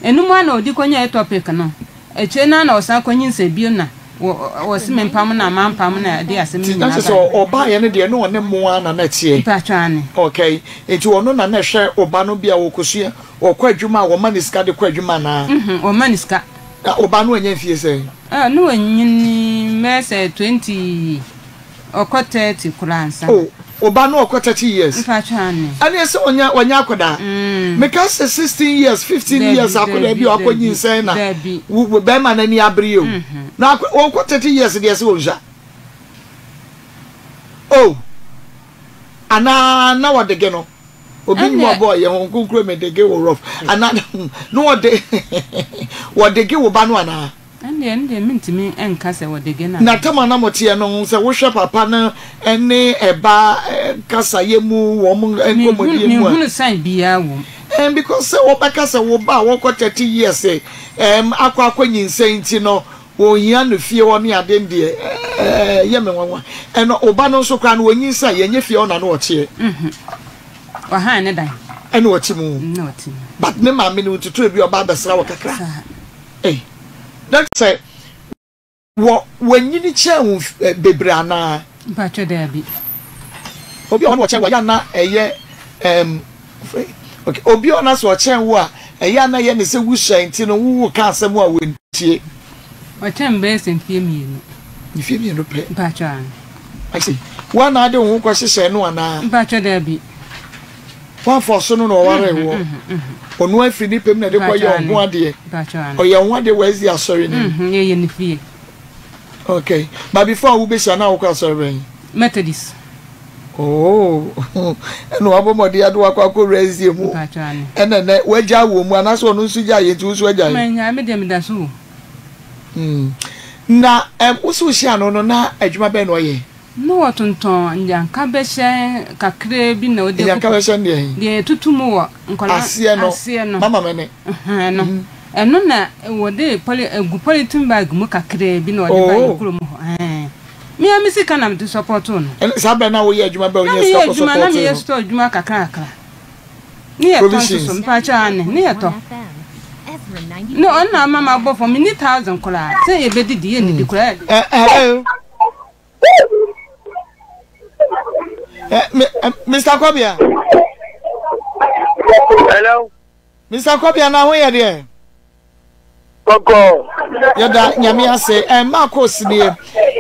Ɛno mu ara na ɔde kɔnyaa etopic no. Akyire no ara na ɔsan kɔnyinsɛn bio na wɔ, wɔse mempam no a mampam no a ɛde asɛm no Nti na nyinaa kyerɛ sɛ baeɛ. ɔbaeɛ no deɛ na ɔne mo ara na na ɛteɛ? Mpakyɛ aane. Okay, nti ɔno na na ɛhwɛ wo ba no bi a ɔkɔsua, ɔkɔ adwuma a wɔma no sika de kɔ adwuma anaa? Mhm, wɔma no sika. Na wo ba no anya mfie sɛn? Ah, na wanyini bɛyɛ sɛ 20, ɔkɔ 30 koraa ansa na. Oh, wo ba no ɔkɔ 30 years? Mpakyɛ aane. Ɛneɛ sɛ ɔnyɛ, ɔnyɛ akwadaa. Meka sɛ 16 years, 15 years Dabi, akwadaa bi dabi, a wakɔ dabi, nyinsɛn na dabi. wo, wo bɛrima no ani abere o. Na akwa, ɔkɔ 30 years deɛ sɛ ɔnsua. Oh, anaa na wɔde ge no. Obi nim Ɛnneɛ. ɔbɔ yɛ ho nkonkuro me de ge wo rough anaa na wɔde wɔde ge wo ba no anaa. Ɛndeɛ ɛndeɛ mentumi nka sɛ wɔde ge no Na anaa. tam a na moteɛ no sɛ wohwɛ papa no ne ɛba kasayɛ mu wɔn nkɔmmɔdie mu a. Menhunu sign biara wɔ mu. Ɛn because sɛ wɔbɛka sɛ wo ba a wɔkɔ 30 years ɛm akɔ akɔ nyinsɛn nti no Wɔhia no fie hɔ ne ade deɛ ɛyɛ me nwanwa. Ɛna ɔba no nso koraa no ɔnyinsɛn yɛnyɛ fie hɔ na na ɔteɛ. Wahan ne dan. Ɛna ɔte mu. Na ɔte mu. But ne maame no ntutu ebi ɔba abɛsra wɔ kakra. Saa. Ei. Na sɛ wɔ wanyini kyɛn wo bebree anaa? Mpakyɛ daabi. Obi a ɔne ɔkyɛn wo a yɛ a na ɛyɛ ɛɛm okay obi a ɔna sɛ ɔkyɛn wo a ɛyɛ a na ɛyɛ ne sɛ wusua nti no wo ka asɛm a wɔntie. Ɔkyɛn me bɛyɛ sɛ mfeɛ mmienu. Mfie mmienu pɛ. Mpakyɛ aane. I see. Wo na ade wo ho kɔ hyehyɛ no anaa? Mpakyɛ daabi. Woamfa ɔso no na ɔwaree woɔ? Ɔno afiri ne pɛ mu na ɛde kɔ yɛ ɔho adeɛ. Ɔyɛ ɔho adeɛ wɔ SD asɔre no mu. Yɛyɛ ne fie. Okay. But before a wobɛhyia na wokɔ asɔre bɛn? Methodist. Oh, ɛna wabɔ mmɔden ade wakɔ akɔwura SD mu. Ɛna nɛ wagya wɔ mu anaasɛ ɔno nso gya yɛ nti wo nso agya yɛ? Manya, me deɛ meda so wɔ. Hmm. Na ɛm, wo so wohyia no no na adwuma bɛn na ɔyɛ? Na wɔtontɔn nnyankabɛhyɛ kakraa bi na wɔde agu. Nnyankabɛhyɛ no deɛ he? Deɛ yɛtutu mu wɔ nkwadaa aseɛ no. Aseɛ no. Mama mene. Ɛhɛn no. Ɛno na wɔde poly egu polythene bag mu kakraa bi na wɔde ba yɛn kurom hɔ. Ɛhɛn. Me ara me sika na mede sɔpɔtoo no. Ɛne saa berɛ na woyɛ adwuma bɛ Na wonya meyɛ sika kɔ adwuma na sɔpɔtee meyɛ no? store adwuma kakra kakra. Ne yɛ tɔ nso so Provisions. mpakyɛw aane ne yɛ tɔ. Ne ɔno na ama mabɔ fam menni thousand koraa sɛ yɛbɛdidi yɛnnidi koraa. Ɛ hello. Eh, eh, Mr. Kobia. Hello. Mr. Kobia na ho yɛ deɛ. Kɔkɔ. Yɛda nyame ase. Eh, Marcos nie.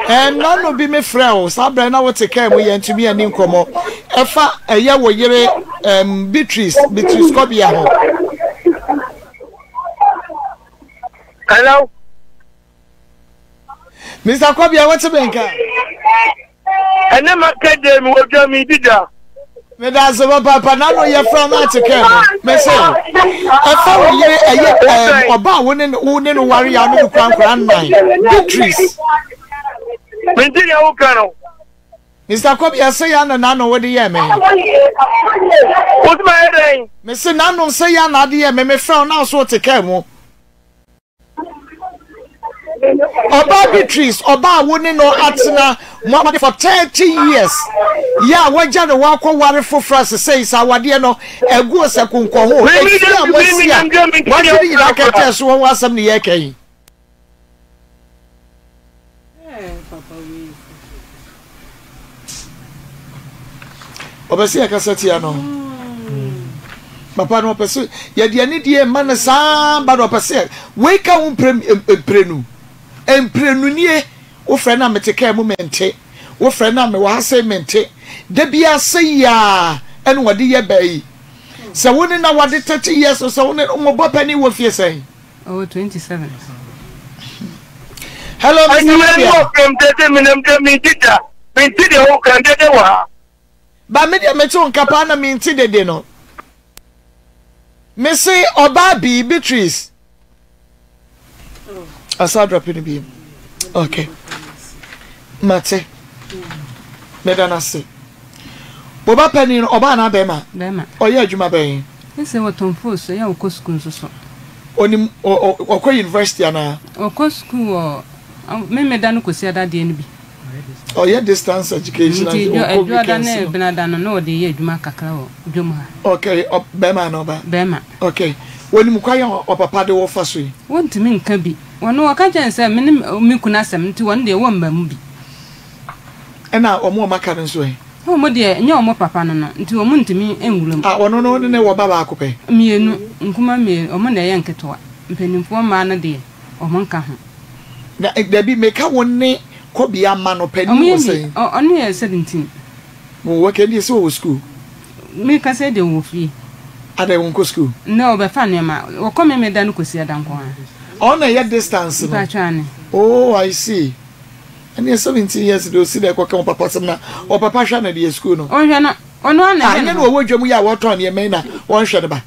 Eh, nano bi me frɛ o. Saa brɛ na wote kaa mu yɛn ntumi ani nkɔmɔ. Ɛfa ɛyɛ wo yere um, Beatrice, Beatrice Kobia ho. Hello. Mr. Kobia, wote me nka? Ɛnɛ ma kɛgye mi wɔ dwa mi di dwa. Meda ase papaapa na no yɛ fra no ate kɛn no mese ɛfa wo yere ɛyɛ ɛm ɔba a wo ne wo ne no ware ya no no kura nkora nnan Beatrice. Mente deɛ woka no. Mr. Kobia sɛ ya na n'ano wode yɛ me. Wosoma yɛ dɛn? Mese n'ano sɛ ya na ade yɛ me mefrɛ wo na wo so wote kɛn mu. Ɔbaa Beatrice, ɔbaa a wo ne no atena mo awade for 30 years, yɛ a wagya ne hɔ akɔware foforɔ a sesei sɛ awadeɛ no agu sɛ konkɔho, efie a moasi a moatwe ne nyinaa kɛntɛn so ho asɛm ne yɛreka yi. Ɔpɛ sɛ yɛkasa tia no. Papa no ɔpɛ sɛ yɛde anidie ma no saa ba no ɔpɛ sɛ wei ka ho mprenu mprenu nie wofrɛ no a mete kaa mu mente wofrɛ no a mewɔ ha sɛ mente da biara sɛ yiaa ɛna wɔde yɛ baa yi sɛ wo ne na wade 30 years sɛ wo ne mo bɔ pani wɔ fie sɛn Ɔwɔ 27. Hello, Mr. Anwummerɛ Mafia. no ɔfrɛm dede menam dɛ medi da mente deɛ woka dede wɔ ha. Ba me deɛ mete wo nka paa na mente dede no. Mese ɔbaa bii Beatrice. Asa drop no bi. Okay. Mate. Meda no ase. Wo ba panin no, ɔbaa anaa bɛrima? Bɛrima. Ɔyɛ adwuma bɛn? Ese wɔtɔn fos, ɛyɛ a ɔkɔ sukuu nso so. Onim, ɔkɔ university anaa? Ɔkɔ sukuu wɔ Memeda no Kwasiada deɛ no bi. Ɔyɛ distance education Nti ɔkɔ Adwoada weekends ne no. Benada no na ɔde yɛ adwuma kakra wɔ dwam ha. Okay, bɛrima anaa ɔbaa? Bɛrima. Okay. Wɔnim kwan a ɔpapa de wo fa so yi? Wɔntumi nka bi. Wɔno wɔka kyerɛ no sɛ me ne me kunu asɛm nti wɔn deɛ wɔmma mu bi. Ɛna wɔn a wɔaka no nso ɛ? Wɔn deɛ, ɛnyɛ wɔn papa no no, nti wɔn ntumi nwura mu. Ah, ɔno no ne ne wɔ ba baako pɛ? Mmienu, nkumaa mmienu, wɔn na ɛyɛ nketewa. Mpanimfoɔ mmaa no deɛ, wɔn nka ho. Na, dabi, meka wo ne Kɔbea mma no, panin Wɔn wɔ yɛ sɛn? mmi, ɔ, ɔno yɛ 17. Wɔ, okay, ɛndeɛ sɛ ɔwɔ sukuu? Meka sɛ deɛ ɔwɔ fie. Adɛn, wɔnkɔ sukuu? Nnɛ ɔbɛfa nneɛma, wɔkɔ Memeda no Kwasiada nko ara. Ɔno na ɛyɛ distance no? Mpakyɛw, aane. Oh, I see. Ɛneɛ 17 years deɛ ɔsi dɛ kɔka ɔpapa asɛm na ɔpapa hwɛ no deɛ sukuu no. Ɔnhwɛ no, ɔno ara na Ah, ɛhwɛ ɛnyɛ ne na ho. ɔwɔ dwa mu yi a wɔtɔn nneɛma yi na wɔnhwɛ ne ba.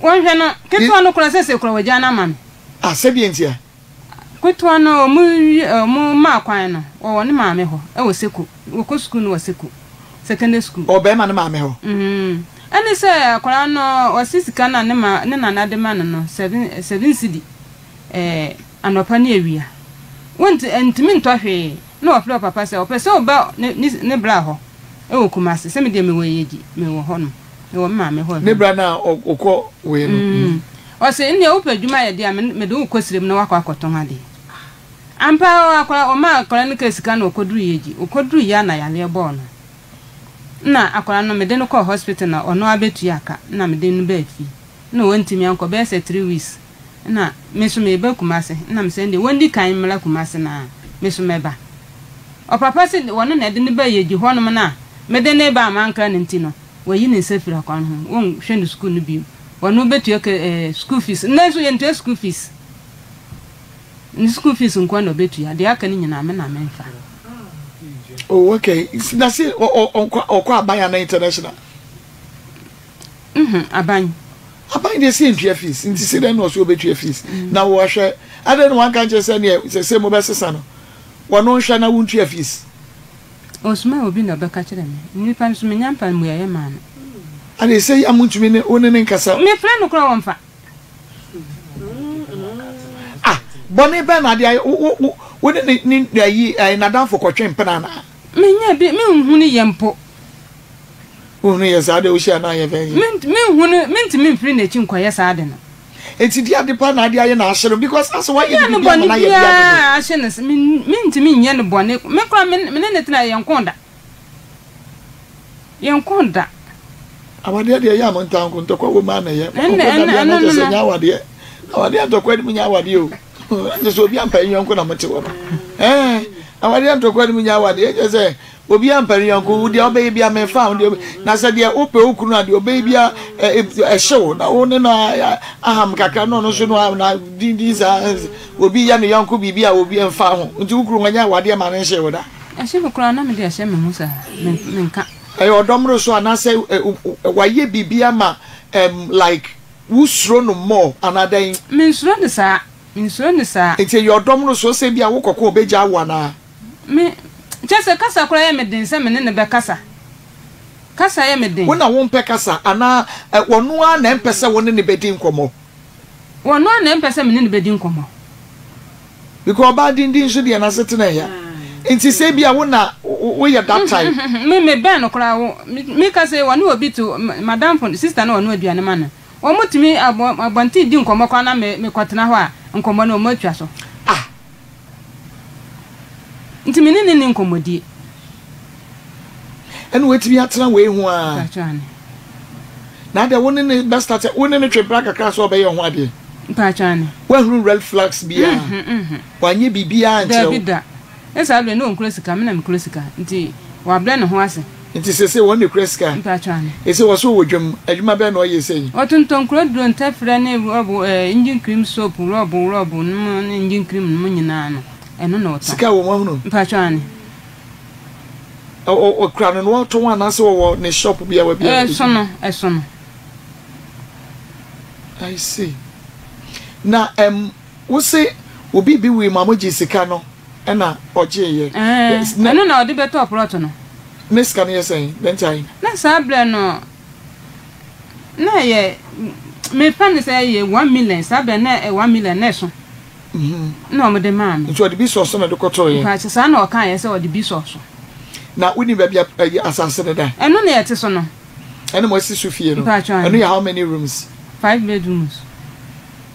Wɔnhwɛ no, ketewa no koraa sɛsɛ koraa wɔagyaa no ama me. Ah, sɛdeɛ nti a? Ketewa no wɔn wie wɔn maa kwan no, wɔwɔ ne maame hɔ ɛwɔ Seko, wɔkɔ sukuu no wɔ Seko secondary school. Ɔwɔ bɛrima no maame hɔ? Mm, ɛne sɛ akwadaa no ɔse sika no a ne ma ne nana de ma no no seven cedi. Eh, anɔpa ne awia. Wont ntumi ntɔ hwee. Na wɔfrɛ ɔpapa sɛ ɔpɛ sɛ ɔba ne ne ne bra hɔ wɔ Kumasi. Sɛ me deɛ mewɔ Eyeji, mewɔ hɔ nom. Mewɔ me maame hɔ Ne bra no a ɔkɔ wei no. Mm. Ɔse, nneɛ wopɛ adwuma ayɛ deɛ a, me mede wo kɔ sirem na woakɔ akɔtɔn adeɛ. Ampa ara akwadaa, wɔmaa akwadaa no kaa sika na ɔkɔduruu Yeji. Ɔkɔduruiɛ a na yareɛ bɔɔ no. Nna akwadaa no mede no kɔɔ hospital na ɔno ara bɛtua ka na mede no baa fie. Nna wantumi ankɔ bɛyɛ sɛ three weeks. Nna me nso mereba Kumase, nna mesɛ ndeɛ wɔndi kan mmra Kumase na Me nso mɛba. Ɔpapa se wɔno na ɛde no ba Yegyi hɔnom no a mede no reba a mankra no nti no, wayi ne nsa firi akwan ho, wɔnhwɛ no sukuu no bio. Wɔno bɛtua ke eh, school fees. Nnɛ nso yɛntua school fees. Ne school fees nko ara na ɔbɛtua, deɛ aka no nyinaa me na memfa. Oh, okay. Na se ɔkɔ aban anaa international? Mhm, aban. Aban deɛ sɛ ntua fees, nti sɛ dɛn na ɔsɛ ɔbɛtua fees. Na wɔhwɛ, adɛn na wanka nkyerɛ sɛ neɛ sɛ sɛ mobɛsesa no, wɔno nhwɛ na wontua fees. Ɔsoma obi na ɔbɛka kyerɛ me. Nnipa nso menya mpa mmuaeɛ maa no. Ade sɛ yi a montumi ne wo ne ne nkasa. Mefrɛ no koraa ɔmfa. Ah, bɔne bɛn na ade ayɛ wo wo wo ne ne ne ayi n'adamfo kɔtwe mpena anaa? Menyɛ bi, menhunu yɛ mpo. Wohunu yɛ saa de wohyia no ayɛ fɛ. Menhunu, mentumi mfiri n'akyi nkɔyɛ saa ade no. Enti di ade pa na ade ayɛ na ahye no because asɛ wayɛ no biribi ama no ayɛ bia dodo. Ahye no mentumi nyɛ no bɔne me koraa me ne no tena yɛnko da yɛnko da. Awadeɛ deɛ ɛyɛ a mo ntaa nko ntɔkwa wɔ mu a na ɛyɛ mo nko da deɛ na kyɛ sɛ nyɛ awadeɛ awadeɛ ntɔkwa no mu nyɛ awadeɛ o kyɛ sɛ obi ampa yɔnko na mo te hɔ no ɛɛ awadeɛ ntɔkwa no mu nyɛ awadeɛ kyɛ sɛ Obiara mpɛ ne yɔnko, wo deɛ wobɛyɛ biara memfa ho deɛ na sɛ deɛ wopɛ wo kunu a deɛ ɔbɛyɛ biara ɛhye wo na wo ne no aham kakra na ɔno nso no na dindin saa obi yɛ ne yɔnko biribi a obi mfa ho nti wo kunu wanyɛ awadeɛ ma no nhyee wo da. Ɛhye me koraa na mede ahyɛ me ho saa menka. Ɛyɛ ɔdɔ mmoroso anaasɛ wayɛ biribi ama like wosuro no more anaa dɛn? Mensuro no saa, mensuro no saa. Nti ɛyɛ ɔdɔ mmoroso sɛ ebia wokɔko a ɔbɛgyaa wo anaa? Me, kyerɛ sɛ kasa koraa yɛ me den sɛ me ne no bɛkasa. Kasa yɛ me den. Wo na wompɛ kasa anaa ɔno ara na ɛmpɛ sɛ wo ne no bɛdi nkɔmmɔ? Ɔno ara na ɛmpɛ sɛ me ne no bɛdi nkɔmmɔ. Because ɔbaa dindin nso deɛ n'asetena ɛya. Nti sɛ ebia wo na woyɛ that type. Me, mebɛn no koraa, wo, me ka sɛ ɔne obi te, m'adamfo, sister no a ɔnoa aduane ma no, wɔtumi abɔ, abɔnten di nkɔmmɔ koraa na me, mekɔtena hɔ a, nkɔmmɔ no wɔatwa so. Ah! Nti me ne no nni nkɔmmɔdie. Ɛna watumi atena wei ho aa. Mpakyɛw ane. Na adɛ wo ne no bɛ start wo ne no twe mpena kakra sɛ ɔbɛyɛ ho adeɛ. Mpakyɛw ane. Wahunu red flags biaa. Wanyɛ biribiaa ankyerɛ wo. Daabi da. Ne saa berɛ no na ɔnkura sika, me na mekura sika nti wabrɛ ne ho ase. Nti sesei wɔn na ekura sika? Mpakyɛw ane. Ese wɔse ɔwɔ dwam, adwuma bɛn na ɔyɛ sei? Ɔtontɔn kuroduro, ntɛfrɛ ne rɔbo ɛɛ engine cream soap, rɔbo rɔbo nom ne engine cream nom nyinaa no, ɛno na ɔtɔn. Sika wɔ mu ahunu? Mpakyɛw ane. Ɔ ɔ ɔkura no na ɔtɔn anaasɛ ɔwɔ ne shop bi a wabue a? Ɛso no, ɛso no. I see. Na ɛm wose obi bi wui ma mo gye sika no ɛna ɔgyeeɛ. Ɛɛ, ɛno na ɔde bɛtɔɔ plɔt no. Ne sika no yɛ sɛn? Dɛn nti ahe? Na saa berɛ no, na ɛyɛ, mefa no sɛ ɛyɛ 1 million, saa berɛ no na ɛyɛ 1 million na ɛso. Na wɔde maa me. Nti ɔde bi sɔɔ so na ɛde kɔtɔeɛ? Mpakyɛ, saa na ɔkaeɛ sɛ ɔde bi sɔɔ so. Na wonim baabi a ɛyi asase no da? Ɛno na yɛte so no. Ɛna moasi so fie no? Mpakyɛ, aane. Ɛno yɛ how many rooms? Five bedrooms.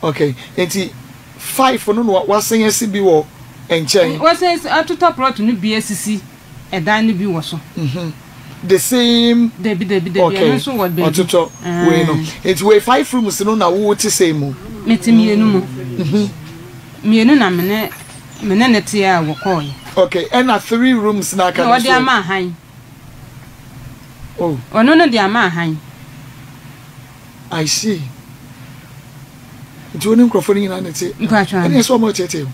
Okay, nti five no na wasan asi bi wɔ nkyɛn? Wasan asi, atotɔ plot no bi asisi ɛdan no bi wɔ so. The same? Dabi, dabi, dabi, Okay, ɛno nso wɔ baabi. ɔtotɔ wei no. Nti wei five rooms no na wo te sei mu? Mete mmienu mu. Mmienu na me ne, me ne no teɛ a wɔkɔɔeɛ. Okay, ɛna three rooms no aka Na no nso ɔde ɛ? ama ahan. Oh. Ɔno no de ama ahan. I see. Nti wo ne nkurɔfoɔ no nyinaa na ɛte? Mpaatwa Ɛne ɛsɛ wɔn reteetee wo?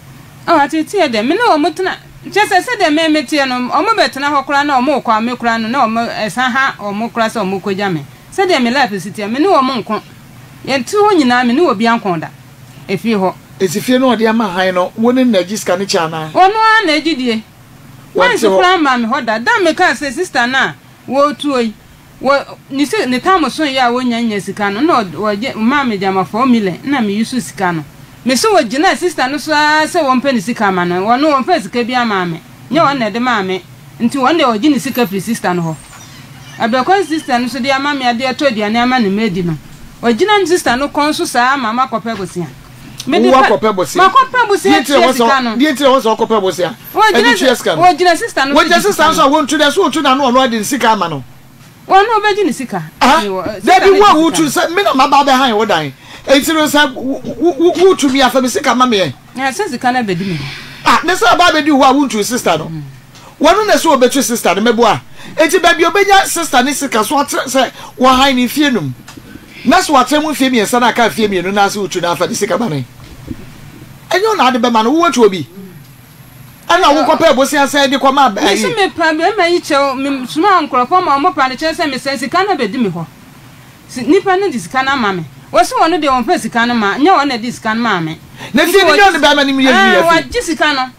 Oh, ateeteɛ deɛ, me ne wɔn tena, kyerɛ sɛ sɛdeɛ me meteɛ no, wɔn bɛtena hɔ koraa na wɔn rekɔ a, me koraa no, na wɔn ɛsan ha wɔn koraa sɛ wɔn rekɔgya me. Sɛdeɛ me life si teɛ, me ne wɔn nko. Yɛte hɔ nyinaa, me ne obiara nko da, efie hɔ. Nti fie no a ɔde ama han no, wo ne no na agye sika no kyɛ anaa? Ɔno ara na agye die. Wɔnte Once hɔ. koraa mmaa me hɔ da. Da a mekaa sɛ sister no a wɔretuo yi, Wɔ ne si ne tam so yɛ a wonya nya sika no na ɔgye maa me gyama 4 million na me use sika no. Me se ogyinaa sister no so ara sɛ wɔmpɛ ne sika ma no, ɔno ɔmfaa sika biara maa me, nyɛ ɔno na ɛde maa me, nti ɔno deɛ ɔgye ne sika firi sister no hɔ. Ɛberɛ kwan sister no so de ama me adeɛ atɔ aduane ama ne mma adi no, ɔgyina sister no kɔn so saa ma makɔpɛ bosea. Mede Wo pɛ, akɔpɛ bosea. makɔpɛ bosea Deɛ nti na tua ɛwɔ sɛ sika no. deɛ nti na ɛwɔ sɛ ɔkɔpɛ bosea Wɔgyina ɛde tua sika no. wɔgyina sister no so Wɔgyina gye sister sika no so no. a wɔntu dɛ so wɔtu n'ano ɔno ade ne sika ama no. Wɔn no ɔbɛgye ne sika. Ah, Ɛɛ, wɔ- sister dabi no wo a gye wotu sika no. sɛ me na maba abɛhan wo dan. Enti no sɛ wotu mi afa me sika ma me ɛ. Na sɛ sika no abɛdi me hɔ. Ah, ne sɛ ɔba abɛdi hɔ a wontu sister no. Wɔno na ɛsɛ ɔbɛtu sister no mɛboa. Enti baabi a ɔbɛnya sister ne sika so ɔtra sɛ wɔhan no mfie num. Na sɛ watra mu mfie mmiɛnsa na aka mfie mmienu na ase wotu no afa ne sika ma no. Ɛnyɛ wo na ade bɛma no, wowɔ tuo bi. Ɛna wokɔpɛɛ bosea sɛn de kɔmaa Me nso ayi. mepa barima yi kyɛw, mesomaa nkurɔfoɔ ma wɔpaa no kyɛw sɛ mesrɛ sika no abɛdi me hɔ. Se nipa no de sika no ama me. Wɔse wɔno deɛ wɔmfa sika no ma, nyɛ wɔn na ɛde sika no maa me. Na Nti fie no nyɛ wɔgye ɔne bɛrima no mmienu ɛɛ yɛ fie. wɔagye sika no.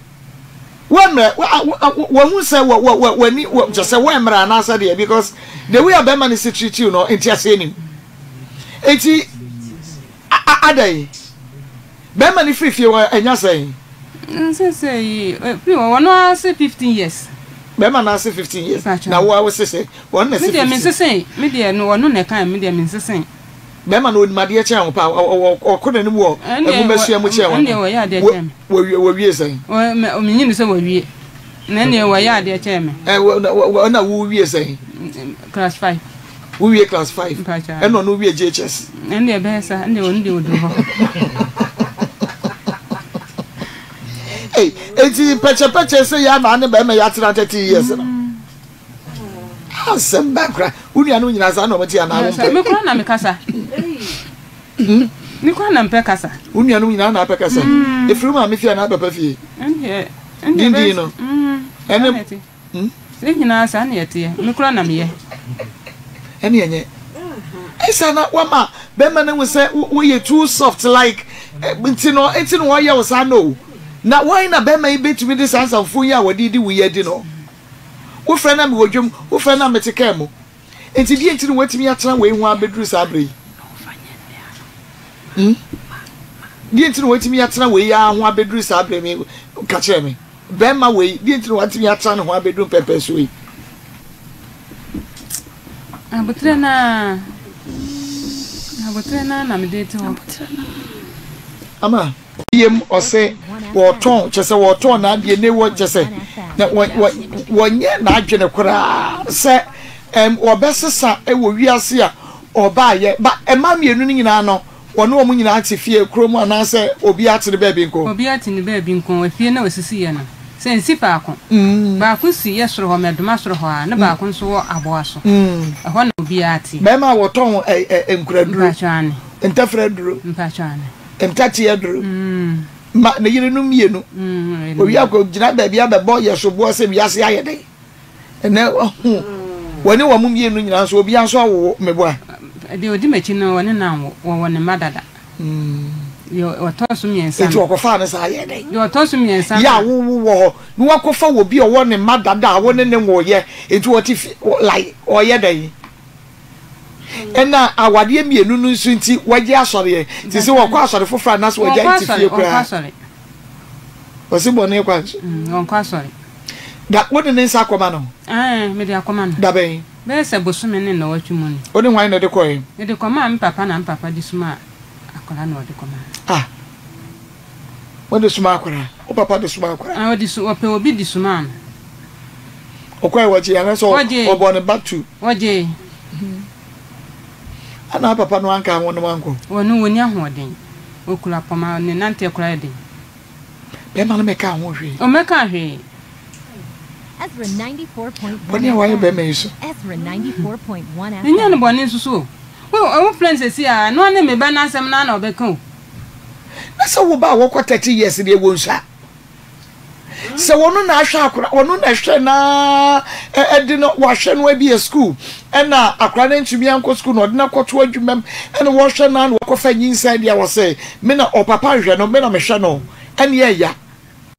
Wɔmmerɛ, wɔhu sɛ wɔ wɔ wɔ w'ani wɔ kyɛ sɛ wɔmmerɛ anaasɛ deɛ because the way a bɛrima no si treat you no nteaseɛ nim. Eti adɛn? Bɛrima no firi fie hɔ anya sɛn? Nsese yi firi hɔ wɔn ara se 15 years. Bɛrima no ase 15 years. Na wo a wo sese wɔn na se 15. Me deɛ me nsese me deɛ no wɔn na ɛka me deɛ me nsese. Bɛrima no onim adeɛ kyɛn wo paa ɔkɔ n'anim wɔ nwomasua mu kyɛn wɔn. Ɛndeɛ wɔyɛ adeɛ kyɛn me. Wɔwie wɔwie sɛn? Me nyini sɛ wɔwie. Na ɛndeɛ wɔyɛ adeɛ kyɛn me. Ɛna wo wie sɛn? Class 5. Wo wie class 5. Ɛna ɔno wie JHS. Ɛndeɛ ɛbɛyɛ sa ɛndeɛ ɔno deɛ ɔduru hɔ. Ei, eti pɛkyɛpɛkyɛ sɛ yɛ anaa ne bɛrima yɛ atena 30 years no. Asɛm bɛn kora. Wo nuanom nyinaa saa na wɔte anaa wo mpɛ? Me kora na mekasa. Hmm? Me kora na mpɛ kasa. Wo nuanom nyinaa na apɛ kasa? Efiri wo maame fie anaa papa fie? Dindin no. Ɛne. Hmm? Ne nyinaa saa na yɛteɛ. Me kora na meyɛ. Ɛne ɛnyɛ. Ɛsa na wama bɛrima no hu sɛ woyɛ too soft like nti no nti no wɔyɛ wo saa no. Na wɔn na bɛrima yi bɛtumi de saa nsamfo yi a wɔde di wo yi adi no. Wofrɛ na mewɔ dwam, wofrɛ na mete kaa mu. Enti deɛ nti na watumi atena wei ho abɛduru saa berɛ yi? Hmm? Deɛ nti na watumi atena wei ara ho abɛduru saa berɛ yi? Ka kyerɛ me. Bɛrima wei, deɛ nti na watumi atena ne ho abɛduru mpɛmpɛnsoɔ yi? Aboterɛ no ara, aboterɛ no ara na mede te hɔ. Ama. Biem ɔse wɔtɔn kyɛ sɛ wɔtɔn n'adeɛ ne wɔ kyɛ sɛ na wɔ wɔ wɔnyɛ n'adwene koraa sɛ ɛm wɔbɛsesa wɔ wiase a ɔbaayɛ ba mmaa mmienu no nyinaa no wɔne wɔn nyinaa te fie koro mu anaasɛ obiara te ne baabi nko. Obiara te ne baabi nko efie no a osisi yɛ no sɛ nsi faako baako si yɛ soro hɔ mɛdoma soro hɔ a ne baako nso wɔ aboa so ɛhɔ na obiara te. Bɛrima a wɔtɔn ɛ ɛ nkuraduro Mpakyɛw ane. ntɛfrɛ aduro. Mpakyɛw ane. Ntateɛ duro ma ne yerenom mmienu. Owie akɔgyina baabi abɛbɔ yɛ soboɔ sɛ wiase ayɛ den. Ɛnɛ wahu wɔne wɔn mmienu nyinaa nso obiara nso awowo mmeboa. Deɛ ɔdi m'akyi no wɔne no anwo, wɔwɔ ne mma dada. Deɛ ɔtɔ so mmiɛnsa no. Enti wɔkɔfaa no saa yɛɛ dɛn? Deɛ ɔtɔ so mmiɛnsa no. Yɛ a wowo wɔ hɔ na wakɔfa obi a ɔwɔ ne mma dada a wo ne no nwoeɛ enti ɔte fie like ɔyɛ dɛn? Ɛna awadeɛ mmienu no nso nti wɔgye asɔreɛ nti sɛ wɔkɔ asɔre foforɔ anaasɛ wɔgya nti fie koraa wɔsi bɔne kwan so. Wɔnkɔ asɔre. Da wode ne nsa akɔma no? Ɛɛ mede akɔma no. Da bɛn? Bɛyɛ sɛ bosome ne nnawɔtwe mu ni. Wode hwan na ɛde kɔɛ? Mede kɔmaa me papa na me papa de somaa akwadaa na ɔde kɔmaa no. Ah. Wode soma akwadaa? Wo papa de soma akwadaa? Ah, ɔde su, ɔpɛ obi de somaa no. Ɔkɔe wɔgye anaasɛ ɔbɔ ne ba tu? Wɔgye. Ana papa no anka ho no wankɔ? Wɔno wɔnni ahoɔden. Ɔkura pɔma, ne nanteɛ koraa yɛ den. Bɛrima no mɛka ho hwee. Ɔmmɛka hwee. Bɔne a wayɛ bɛrima yi so. Menyɛ no bɔne nso so o. Wo, wo frɛ no sɛsi a, ɛno ara ne me ba no asɛm no ara na ɔbɛka o. Na sɛ wo ba a wɔkɔ 30 years deɛ wɔ nsua. Sɛ wɔno na ahwɛ akora, wɔno na ɛhwɛ na ɛde no wahwɛ no abie school, ɛna akora no ntumi ankɔ school na ɔde no akɔto adwuma mu, ɛna wɔhwɛ no na wɔkɔfa nyinsɛn deɛ wɔsɛ me na ɔpapa nhwɛ no, me na mehwɛ no, ɛne ɛya.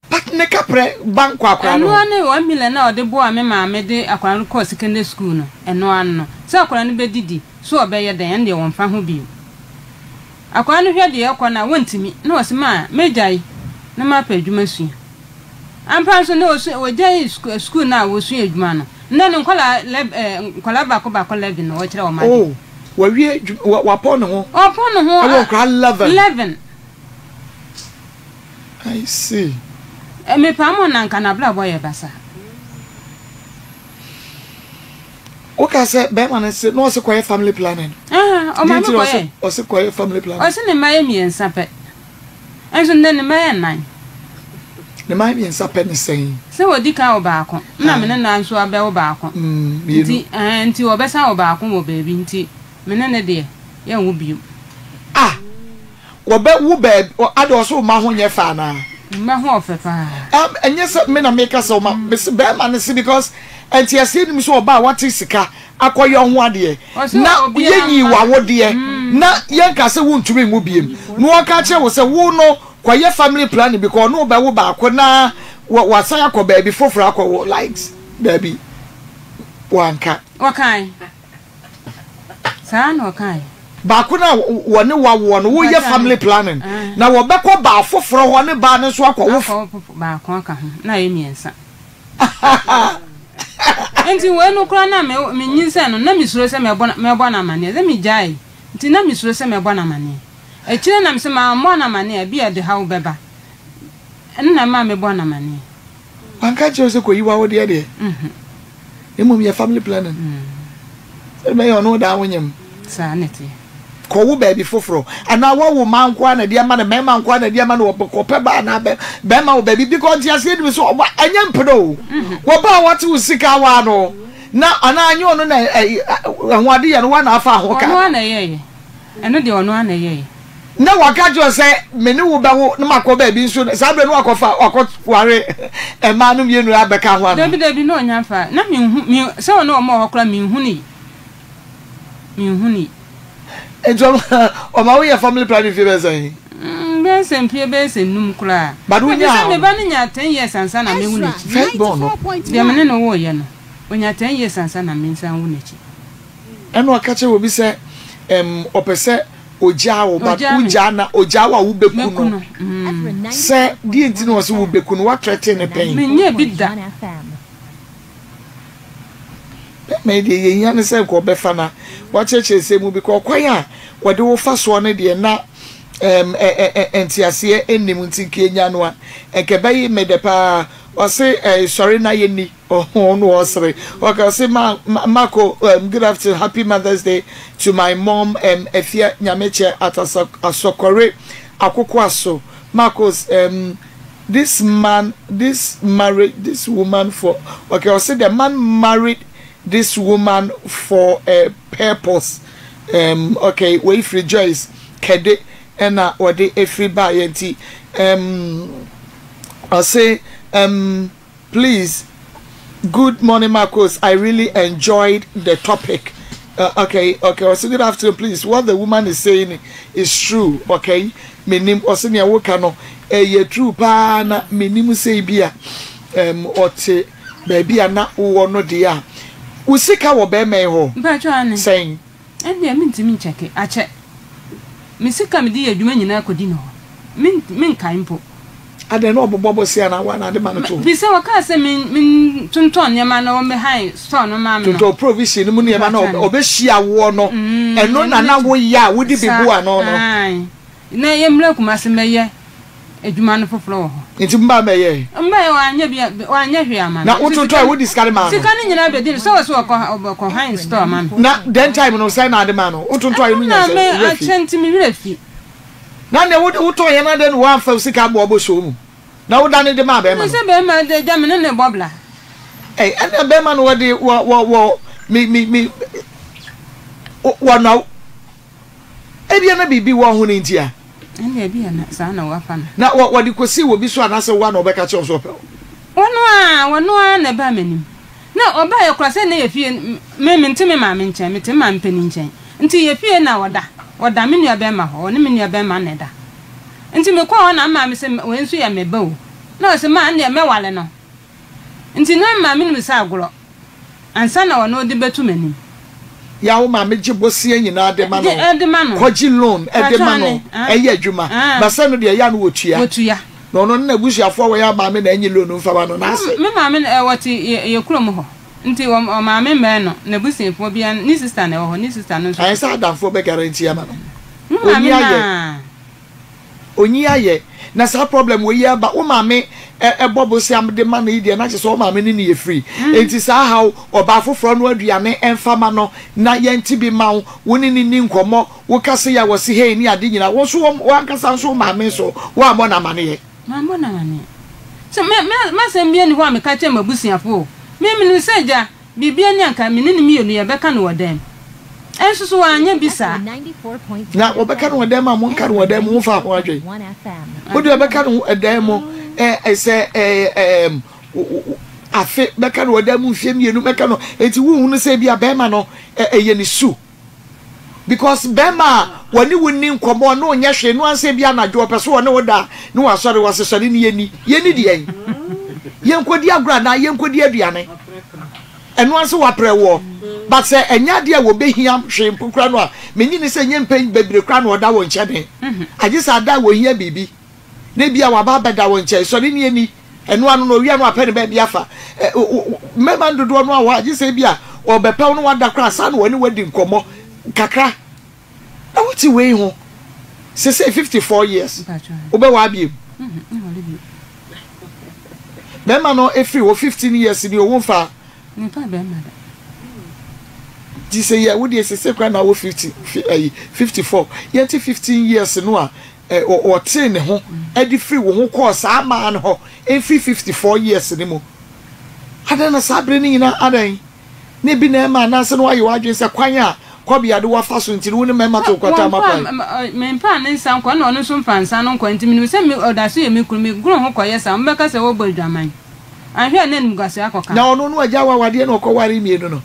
But ne kaprɛ ba nkɔ akora no Ɛno ho. ara ne 1 million a ɔde boaa me maame de akwadaa no kɔɔ secondary school no, ɛno ara no. Sɛ akwadaa no bɛdidi, so ɔbɛyɛ dɛn, ɛno deɛ wɔmfa ho bio. Akwadaa no hwɛ deɛ ɛrekɔ no a, wɔntumi. Na ɔse, Ma, mɛgyae na mapɛ adwuma sua. Ampa nso, na ɔsua, ɔgyaee sukuu no a ɔsua adwuma no. Nnɛ no, nkwadaa lɛb, ɛɛ, nkwadaa baako baako lɛven na ɔkyerɛ wɔn adeɛ. Oh, wawie adwuma, wapɔn ne ho. Wapɔn ne ho. Ɛwɔ nkwadaa lɛven. Lɛven. I see. Mepaa mo na nka n'abrabɔ yɛ basaa. Woka sɛ bɛrima no se na ɔse kɔyɛ family planning. Ɛɛ ɔma me kɔyɛ. Ɔse kɔyɛ family planning. Ɔse ne mma yɛ mmiɛnsa pɛ. Nso nnɛ ne mma yɛ nnan. Ne mma mmiɛnsa pɛ ne sɛn? Sɛ wɔdi kan wo baako, na me ne no nso abɛwo baako. Mmienu. Nti, ɛɛ, nti wɔbɛsan wo baako wɔ baabi, nti me ne no deɛ, yɛnwo bio. Ah! Wɔbɛwo baabi, ade ɔso wo mma ho nyɛ fɛ anaa? Me mma ho ɔfɛ paa. Um, ɛnyɛ sɛ me na meka sɛ ɔma, mese bɛrima no se because nteaseɛ nim sɛ ɔbaa wate sika akɔyɛ ho adeɛ na yɛnyii w'awodeɛ na yɛnka sɛ wontumi nwo biem na ɔka kyerɛ wo sɛ wo no kɔyɛ family planning because ɔne wo bɛwo baako na wasan akɔ baabi foforɔ akɔwo like baabi wanka. Ɔkae. Saa na ɔkae. Baako no a wɔne wo awoɔ no woyɛ family planning na wɔbɛkɔ baa foforɔ hɔ ne baa no nso akɔwo. Akɔwo baako aka ho na ayɛ mmiɛnsa. Nti wei no koraa na me menyinsɛn no na mesuro sɛ mɛbɔ mɛbɔ no amaneɛ sɛ megyae nti na mesuro sɛ mɛbɔ no amaneɛ. Akyire na mese mammɔ no amaneɛ a ebia ɛde haw bɛba. Ɛno na ɛmaa mebɔɔ no amaneɛ. Wanka nkyerɛ wo sɛ kɔyi w'awodeɛ deɛ? Na mmom yɛ family planning. Sɛdeɛ ɛbɛyɛ ɔne wo daa wo nyem. Saa na ɛteɛ. Kɔwo baabi foforɔ. Anaa woawo mmaa nko ara na ɛde ama no, mmarima nko ara na ɛde ama no, kɔpɛ baa anaa bɛrima wɔ baabi. Because nteaseɛ nim sɛ ɔba ɛnyɛ mpene o. Wɔba a wɔte wo sika awaa no na anaa anyɛ ɔno na ɛho ade yɛ no woa na afa ho ka. Ɔno ara na ɛyɛeɛ. Ɛno deɛ ɔno ara na ɛyɛeɛ. Na waka kyerɛ sɛ me ne wo bɛwo na makɔ baabi nso saa berɛ no wakɔfa wakɔware mmaa no mmienu abɛka ho anaa? Dabi dabi na ɔnya mfa na menhu me sɛ ɔne wɔn wɔ hɔ koraa menhunui menhunui. Nti ɔma woyɛ family planning mfie bɛyɛ sɛn? Mm, bɛyɛ sɛ mfie bɛyɛ sɛ num koraa. But Ɛfiri wonyaa sɛ me ba no nyaa ten years ansa na mewu n'akyi. First born no? Deɛ me ne no woeɛ no, ɔnyaa ten years ansa na mensan wu n'akyi. Ɛna ɔka kyerɛ obi sɛ ɛm ɔpɛ sɛ ogyaa wo but Ogyaa me. wogyaa na ogyaa wo a wobɛku Mɛku no no. Mm. sɛ deɛ nti na ɔsɛ wobɛku no woatrɛte ne pɛn. Menyɛɛ bi da. Bɛrima yi deɛ yɛhia ne sɛ nka ɔbɛfa na wakyerɛkyerɛ sɛ mu because ɔkwan a wɔde wo fa soɔ no deɛ na ɛm ɛ ɛ ɛ nteaseɛ nnim nti nka yɛnya no a nka ɛbɛye me dɛ paa ɔse ɛɛ sɔre na yɛnni. Ɔho no ɔsere. Okay, ɔse ma Marco um, good afternoon, happy Mother's Day to my mom um, Afia Nyamekyɛ at Asokore Akokoaso. Marcos um, this man, this marriage, this woman for okay, ɔse the man married this woman for a purpose. Um, okay, wei firi Joyce Kɛde ɛna wɔde efiri baayɛ nti um, ɔse um, Please good morning Marcos I really enjoyed the topic uh, okay okay ɔsɛ good afternoon please what the woman is saying is true okay menim ɔsɛ nea woka no ɛyɛ true paa na menim sɛ bi a um, ɔte baabi a na wowɔ no deɛ a wo sika wɔ bɛrima yi hɔ sɛn Ɛndeɛ mentumi nkyɛke, akyɛ. Me sika a mede yɛ adwuma nyinaa kɔdi ne hɔ. Men, menkae mpo. Adɛn, na ɔbobɔ bosea anaa woa na ade ma no to hɔ? Firi sɛ wɔkaa sɛ men, mentontɔn nneɛma na wɔmmɛhan store no mmaa me no. Tontɔn provision no mu nneɛma na ɔbɛhyia woɔ no, ɛno na na woyɛ a wode bi bu ano no. Aane. Na yɛmmra Kumasi mmɛyɛ adwuma no foforɔ wɔ hɔ. Nti mobaa mmɛyɛɛ? Mbaeɛ, wanyɛ bi, wanyɛ hwee amma me. Na wotontɔɛ, wode sika no maa no? Sika no nyinaa bɛdi no, sɛ ɔse ɔkɔ, ɔkɔ han store ma me. Na then time no, sɛn na ade maa no? Wotontɔɛ no nya sɛ, Ɛno na wo werɛ fi? me, akyɛ nti me werɛ fi. Na nea wode, wotɔeɛ no adɛn na woamfa wo sika ammoa bɔsɔɔ mu, na wodane de maa bɛrima no? Sɛ bɛrima de, agya me ne no bɔ bra. Ei, ɛnna bɛrima no wɔde, wɔ, wɔ, wɔ, me, me, me, wɔnɔ wo. Ebia na biribi wɔ ho no nti a. Ɛnde ebia na saa na wɔafa no. Na wɔ, wɔde kosii obi so anaasɛ wo ara na wɔbɛka kyerɛ wo sɛ ɔpɛ wo? Wɔno ara, wɔno ara na ɛbaa m'anim. Na ɔbaeɛ koraa sɛ na yɛ fie, me, mente me maame nkyɛn, mete me maame panin nkyɛn. Nti yɛ fie na ɔda, ɔda me nuabarima hɔ, ɔne me nuabarima na ɛda. Nti mekɔɔ hɔ na me maame se, wei nso yɛ me ba o. Na ɔse, ma, ɛndeɛ mɛware no. Nti na me maame nim sɛ agorɔ ansa na ɔno de bɛto m'anim. Ya wo maame gye bosea nyinaa de ma no, De ma no. kɔgye loan de ma no, ɛyɛ adwuma. Na sɛ no deɛ ɛyɛ a na wɔtua. Wɔtua. Na ɔno ne n'abusuafoɔ a wɔyɛ maame na ɛnye loan mfa ma no, n'ase. Me maame no, wɔte yɛ kurom hɔ. Nti ɔmaame mmɛn no, n'abusuafoɔ biara, ne sister na ɛwɔ hɔ, ne sister no nso. Ayɛ sɛ adamfoɔ bɛ guarantee ama no. Me maame Ɔnyi ayɛ. naa. Onyi ayɛ na saa problem wei yi aba wo maame bɔ bosea de ma no yi deɛ na kyerɛ sɛ wo maame ne no yɛ free enti saa haw ɔbaa foforɔ no aduane mfa ma no na yɛnte bi ma wo wo ne no nni nkɔmmɔ wo ka sei a wɔse hei ne ade nyinaa wo nso wo ankasa nso wo maame nso woammɔ no amaneɛ. Mammɔ no amaneɛ. Sɛ me, me, m'asɛm biara nni hɔ a meka kyerɛ m'abusuafo o. Me, menim sɛ agya, biribiara ni a anka me ne no mmienu yɛbɛka no wɔ dɛm. Nso so wanyɛ bi saa. Na wɔbɛka no wɔ dɛm a monka no wɔ dɛm mu mfa ho adwene. Wode ɔbɛka no wɔ dan mu sɛ afe bɛka no wɔ dan mu mfeɛ mmienu bɛka no enti wohunu sɛ bi a bɛrima no ɛyɛ ne su. Because bɛrima a wɔne wo nni nkɔmmɔ ɔne wo nyɛ hwee no ansa bi anadwo ɔpɛ so ɔne wo da ne wasɔre wɔse sɔre ne yɛnni yɛnni deɛn yɛnkɔdi agorɔ anaa yɛnkɔdi aduane ɛno ansa waprɛ woɔ but sɛ ɛnyɛ adeɛ a wɔbɛhia hwee mpo kora no a menye ne sɛ nyɛ mpɛn bebree kora na ɔda wo nkyɛne agye sɛ ada a wɔhia biribi na ebia waba abɛda wo nkyɛn, sɔre ne ani, ɛno ano no owia no apɛ ne baabi afa. Mmarima no dodoɔ no a wɔ agye sɛ ebia ɔbɛpɛ wo no wada koraa saa na wɔne wadi nkɔmmɔ kakra. Na wote wei ho sese 54 years wobɛwɔ abiem. Bɛrima no efiri hɔ 15 years ni owo nfa. Ti sɛ yɛ wo deɛ sese koraa na wɔ 50 54 yɛnte 15 years no a ɔtee ne ho de firi wo ho kɔɔ saa maa no hɔ mfiri 54 years no mu. Adɛn na saa bere no nyinaa adɛn na ebi na ɛma anaasɛ na wayɛ w'adwene sɛ kwan a kɔbea de wafa so nti no wo ne mmarima to nkwata ama kwan? Mempaa ne nsa nkɔ na ɔno nso mfaa nsa no nkɔ nti menim sɛ me ɔda so yɛ me kunu megoro ho kɔyɛ saa wɔbɛka sɛ wɔbɔ adwaman anhwɛ a na animguase akɔka. Na ɔno no agya w'awadeɛ na ɔkɔwaree mmienu no?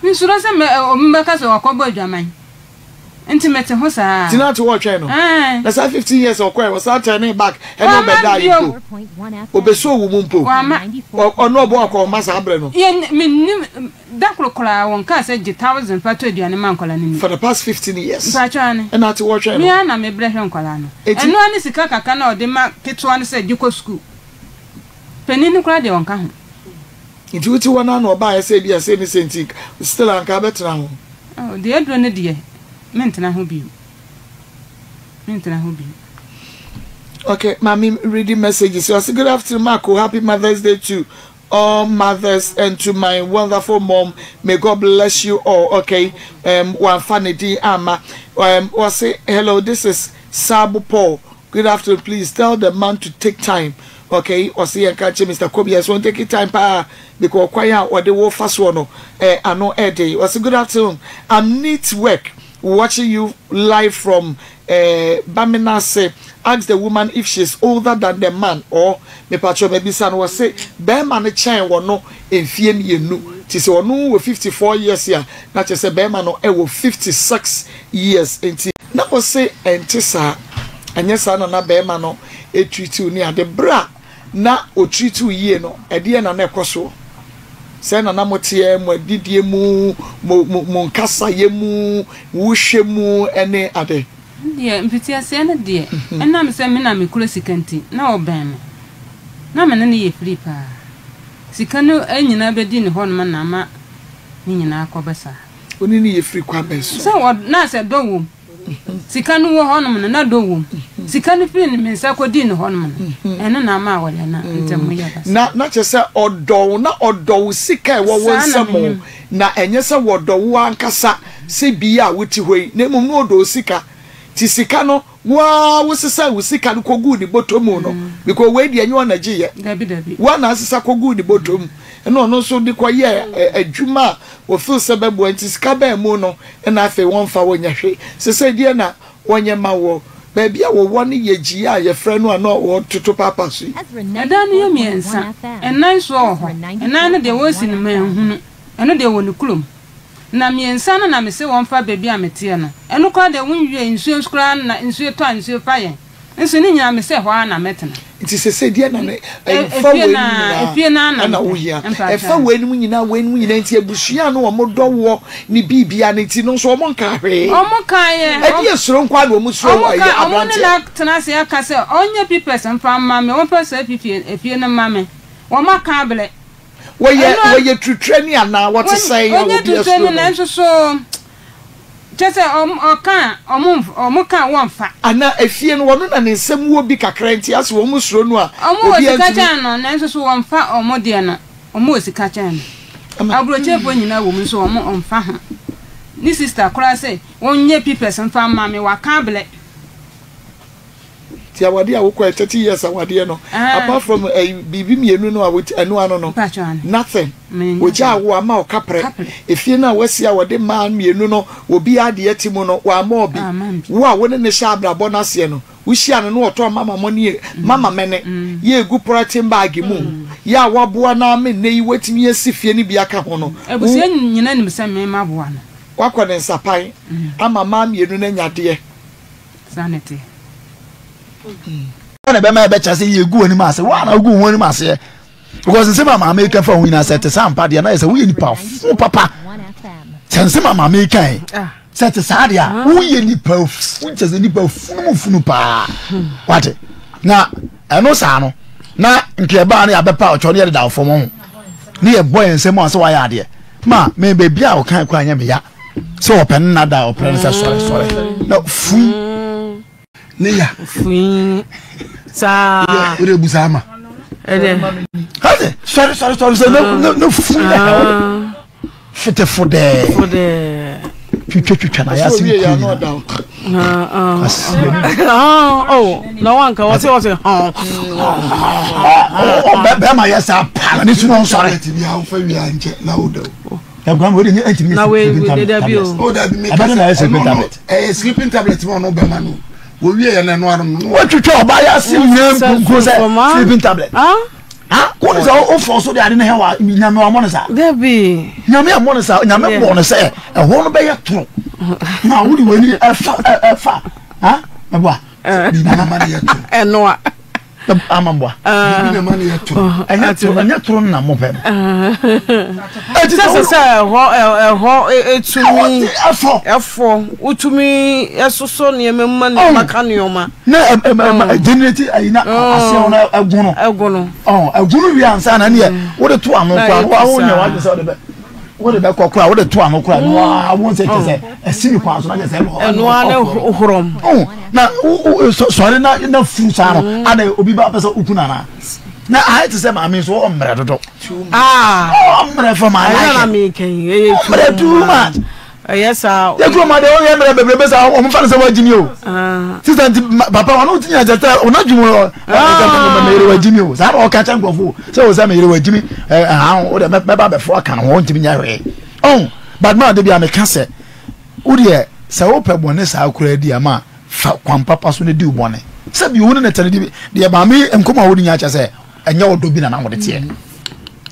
Mensuro sɛ mɛ wɔbɛka sɛ wakɔbɔ adwaman. Nti mete ho saa. Nti na te hɔ retwɛn no. Ɛɛ. Na saa 15 years a ɔkɔɛ, ɔsan turnee back ɛne Wamma ɔbɛdaeɛ bio. mpo. Ɔbɛsoo wo mu mpo. Wamma. Ɔ, ɔno ɔbɔ akɔnhoma saa berɛ no. Yɛn, mennim, da koro koraa wɔnkaa sɛ gye thousand fa tɔ aduane ma nkwadaa no nni. For the past 15 years. Mpakyɛw aane. Ɛna ate hɔ retwɛn Me no. ara na mebrɛ hwɛ nkwadaa no. Enti. Ɛno ara ne sika kakra no a ɔde ma ketewa no sɛ gye kɔ sukuu. Panin no koraa deɛ ɔnka ho. Nti wote hɔ naa na ɔbaeɛ sɛ ebia sei ne sei nti still anka abɛtena ho. Oh deɛ aduro no deɛ mentena ho bio mentena ho bio. Okay, maame reading messages. Ɔse good afternoon Marco, happy Mother's Day to all mothers and to my wonderful mom. May God bless you all. Okay, um, wamfa ne din amma. Um, ɔse hello, this is Sabu Paul. Good afternoon please tell the man to take time okay ɔse yɛn ka kyerɛ Mister Kobe yɛsɛ wɔn take time paa because ɔkwan a ɔde wo fa soɔ no eh, ano ɛden ɔse good afternoon I'm neat work watching you live from eh, Bamenase ask the woman if she's older than the man or mepakyɛw mabisa no ɔse bɛrima no kyɛn wɔ no mfie mmienu ti sɛ ɔno wɔ 54 years a na kyerɛ sɛ bɛrima no ɛwɔ 56 years nti Na ɔse ɛnte saa, ɛnyɛ saa na na bɛɛma no treat wo ne ade, berɛ a na ɔtreat wo yie no ɛdeɛn na na ɛkɔ soɔ? Sɛn na na moteɛ, mo adidie mu, mo mo mo nkasayɛ mu, wo hwɛ mu ne ade? Me deɛ, mfitiaseɛ no deɛ, ɛnam sɛ me na mekura sika nti, na ɔbɛn me. Na me ne no yɛ free paa. Sika no nyinaa bɛdi ne hɔnom na ama ne nyinaa akɔba saa. Wo ne no yɛ firi kwan bɛn so? Sɛ wɔ na sɛ dɔ wom. Sika no wɔ hɔnom no, na dɔ wom. Sika no firi me nsa kɔdii ne hɔnom no, ɛno na ama awareɛ no ntam yɛ basaa. Na na kyerɛ sɛ ɔdɔ wo, na ɔdɔ wo sika a ɛwɔ wo Saa na nsam, menim. na ɛnyɛ sɛ wɔdɔ wo ankasa sɛ bi a wote hɔ yi, na mmom na ɔdɔ wo sika. Nti sika no, Wo ara wo sesaa wo sika no kɔguu ne bɔtɔ mu no, because wei deɛ ɛnyɛ ɔna gyeeɛ. Dabi dabi. Wo ara na asesa kɔguu ne bɔtɔ mu, ɛna ɔno nso de kɔyɛɛ adwuma a ɔfeel sɛ bɛboa nti sika baa mu no ɛna afei wɔmfa wo nyɛ hwee. Sesei deɛ na wɔnyɛ ma woɔ. Baabi a wɔwɔ no yɛ gyie a yɛfrɛ no a na wɔtoto paapa so yi. Ɛdan no yɛ mmiɛnsa, nnan soɔ wɔ hɔ, nnan no deɛ wɔresi no manhunu, ɛno deɛ wɔ ne kurom. Na mmiɛnsa no na mese wɔmfa baabi a meteɛ no. Ɛno koraa deɛ wonwiee, nsuo nso koraa na nsuo tɔ a nsuo fa yɛn. Nso ne nyinaa mese ɛhɔ ara na mɛtena. Nti sesei deɛ na ne ɛfa Efie weinom no ara, nyinaa efie no ara na ɛna mepɛ. wohia. Mpakyɛw. Ɛfa weinom nyinaa weinom nyinaa nti abusua a na wɔn dɔ woɔ ne biribiara no nti no nso wɔn nkaa hwee. Wɔn kaeɛ, Ɛdeɛ suro nko ara na wɔn suro wɔn wɔ ka, ɛyɛ wɔn ne aberanteɛ. no atena ase aka sɛ ɔnyɛ papers mfa mma me, wɔmfa saa fifie, efie no mma me. Wɔn aka abrɛ. Wɔyɛ Ɛno a. wɔyɛ turuturani anaa? Wɔte sɛn a Wɔnyɛ obi asuro turuturani no? nanso so kyerɛ sɛ ɔm ɔka a ɔmo nf ɔmo ka a wɔnfa. Anaa efie no ɔno na ne nsam wɔ bi kakra nti ase wɔn suro no a Ɔmo wɔ obiara sika ntumi. kyɛn no nanso so wɔnfa ɔmo deɛ no ɔmo wɔ sika kyɛn no. Ama. Aburokyerefoɔ nyinaa wɔ mu nso ɔmo ɔnfa ho. Ne sister koraa sɛ wɔnyɛ pipɛs nfa mma me waka ablɛ. Ti awadeɛ a wokɔɛ 30 years awadeɛ no apart from eh, biribi mmienu no a ɛno ano no nothing. Ogyaa wo ama wo kaprɛ. Efie no a wasi a wɔde mmaa mmienu no obiara deɛ te mu no wammɔ bi. Wo a wo ne no hyɛ abrabɔ no aseɛ no wohyia no na ɔtɔ mama mɔne mama mɛne yɛ egu polythene bag mu yɛ a waboa no ama nnɛ yi watumi asi fie no bi aka ho no. Abusua nyinaa nim sɛ me maboa no. Wakɔ ne nsapan ama mmaa mmienu no anya deɛ. Saa na ɛteɛ. Na ɛbɛma yɛbɛkyerɛ sɛ yɛgu w'anim ase wo a na wogu wo ho anim aseɛ because nsɛm a maame ka fa ho nyinaa sɛ ɛte saa mpa deɛ na yɛ sɛ woyɛ nipa fo papa sɛ nsɛm a maame ka yi ah. sɛ ɛte saa deɛ a ah. woyɛ nipa fo kyɛ sɛ nipa funu mu funu paa hmm. wate na ɛno saa no na nka ɛbaa no yɛabɛpa ɔkyɛw no yɛdeda fam ho ne yɛbɔ yɛn nsɛm a sɛ wayɛ adeɛ ma me baabi a ɔka kora nyɛ meya sɛ ɔpɛ no nada a ɔpɛ no sɛ sɔre sɔre na fui ne ya fui saa wode bu saa ma ɛdɛ ɛdɛ sɔre sɔre sɔre sɛ ne ne fui na ɛwɔ fetefo dɛɛ twitwa twitwa na yɛase nku nyina na wanka wɔse wɔse bɛrima yɛ saa paa na ne su no nsɔre na wei wei dabi o. o dabi mi kasa ɛno no ɛyɛ sleeping tablet ma ɔno bɛma no wowie yɛ no ɛno ano no. wotwitwa ɔba yɛ ase nyinaa nkunku sɛ sleeping tablet. Ah, wọ́n sɛ o fɔ so de ade ne hɛ wa nyame wa mɔ ne sa. Dabi. Nyame amɔ ne sa nyame bɔ ne sɛ ɛhɔ no bɛyɛ toro na wode w'ani ɛfa ɛfa ha ɛboa. Biribi na ma ne yɛ toro. Ɛnoa. Ama mboa. Biribi na ma ne yɛ toro. Ɛnyɛ toro ɛnyɛ toro na mo pɛ no. Sɛ sɛ sɛ ɛhɔ ɛhɔ etumi ɛfɔ ɛfɔ wotumi ɛsosɔ nneɛma mu ma nneɛma ka nneɛma. Na ɛ ɛ ɛ generate ayi na aseɛ hɔ no ɛgo no. Ɛgo no. Ɔn ɛgo no wie ansa na neɛ wode to ano koraa no wa wo nyɛ wadwe sɛ wode bɛ wode bɛ kɔ koraa wode to ano koraa no wa wo nsɛ kyɛ sɛ ɛsi ne kwan so na kyɛ sɛ ɛno ara ne horɔm. Na sɔre na na furu saa no mm. ana obi ba pɛ sɛ oku nana na ayɛ te sɛ maame nso ɔmmerɛ dodo ɔmmerɛ fam ayɛ ɔmmerɛ too much ɛyɛ saa yɛ kuro ma de ɔyɛ mmerɛ bebrebe saa ɔmo fa ne sɛ wagyi mi o sisan ti papa ɔno ti nyina kyɛ sɛ ɔno adwuma ɔ ɛ meyere wagyi mi o saa na ɔka kyɛ nkurɔfo sɛ o sɛ meyere wagyi mi ɛ ɛhan o de mɛba abɛfo aka no ho ntumi nyɛ hwee ɔn but maa de bi a meka sɛ Wo deɛ, sɛ wopɛ bɔne saa koraa di a, ma fa kwan papa so na di wo bɔne. Sɛ bi wo ne ne tɛne di deɛ maame nkɔmɔ a wodi nya kyɛ sɛ ɛnyɛ ɔdɔ bi na na wɔde teɛ.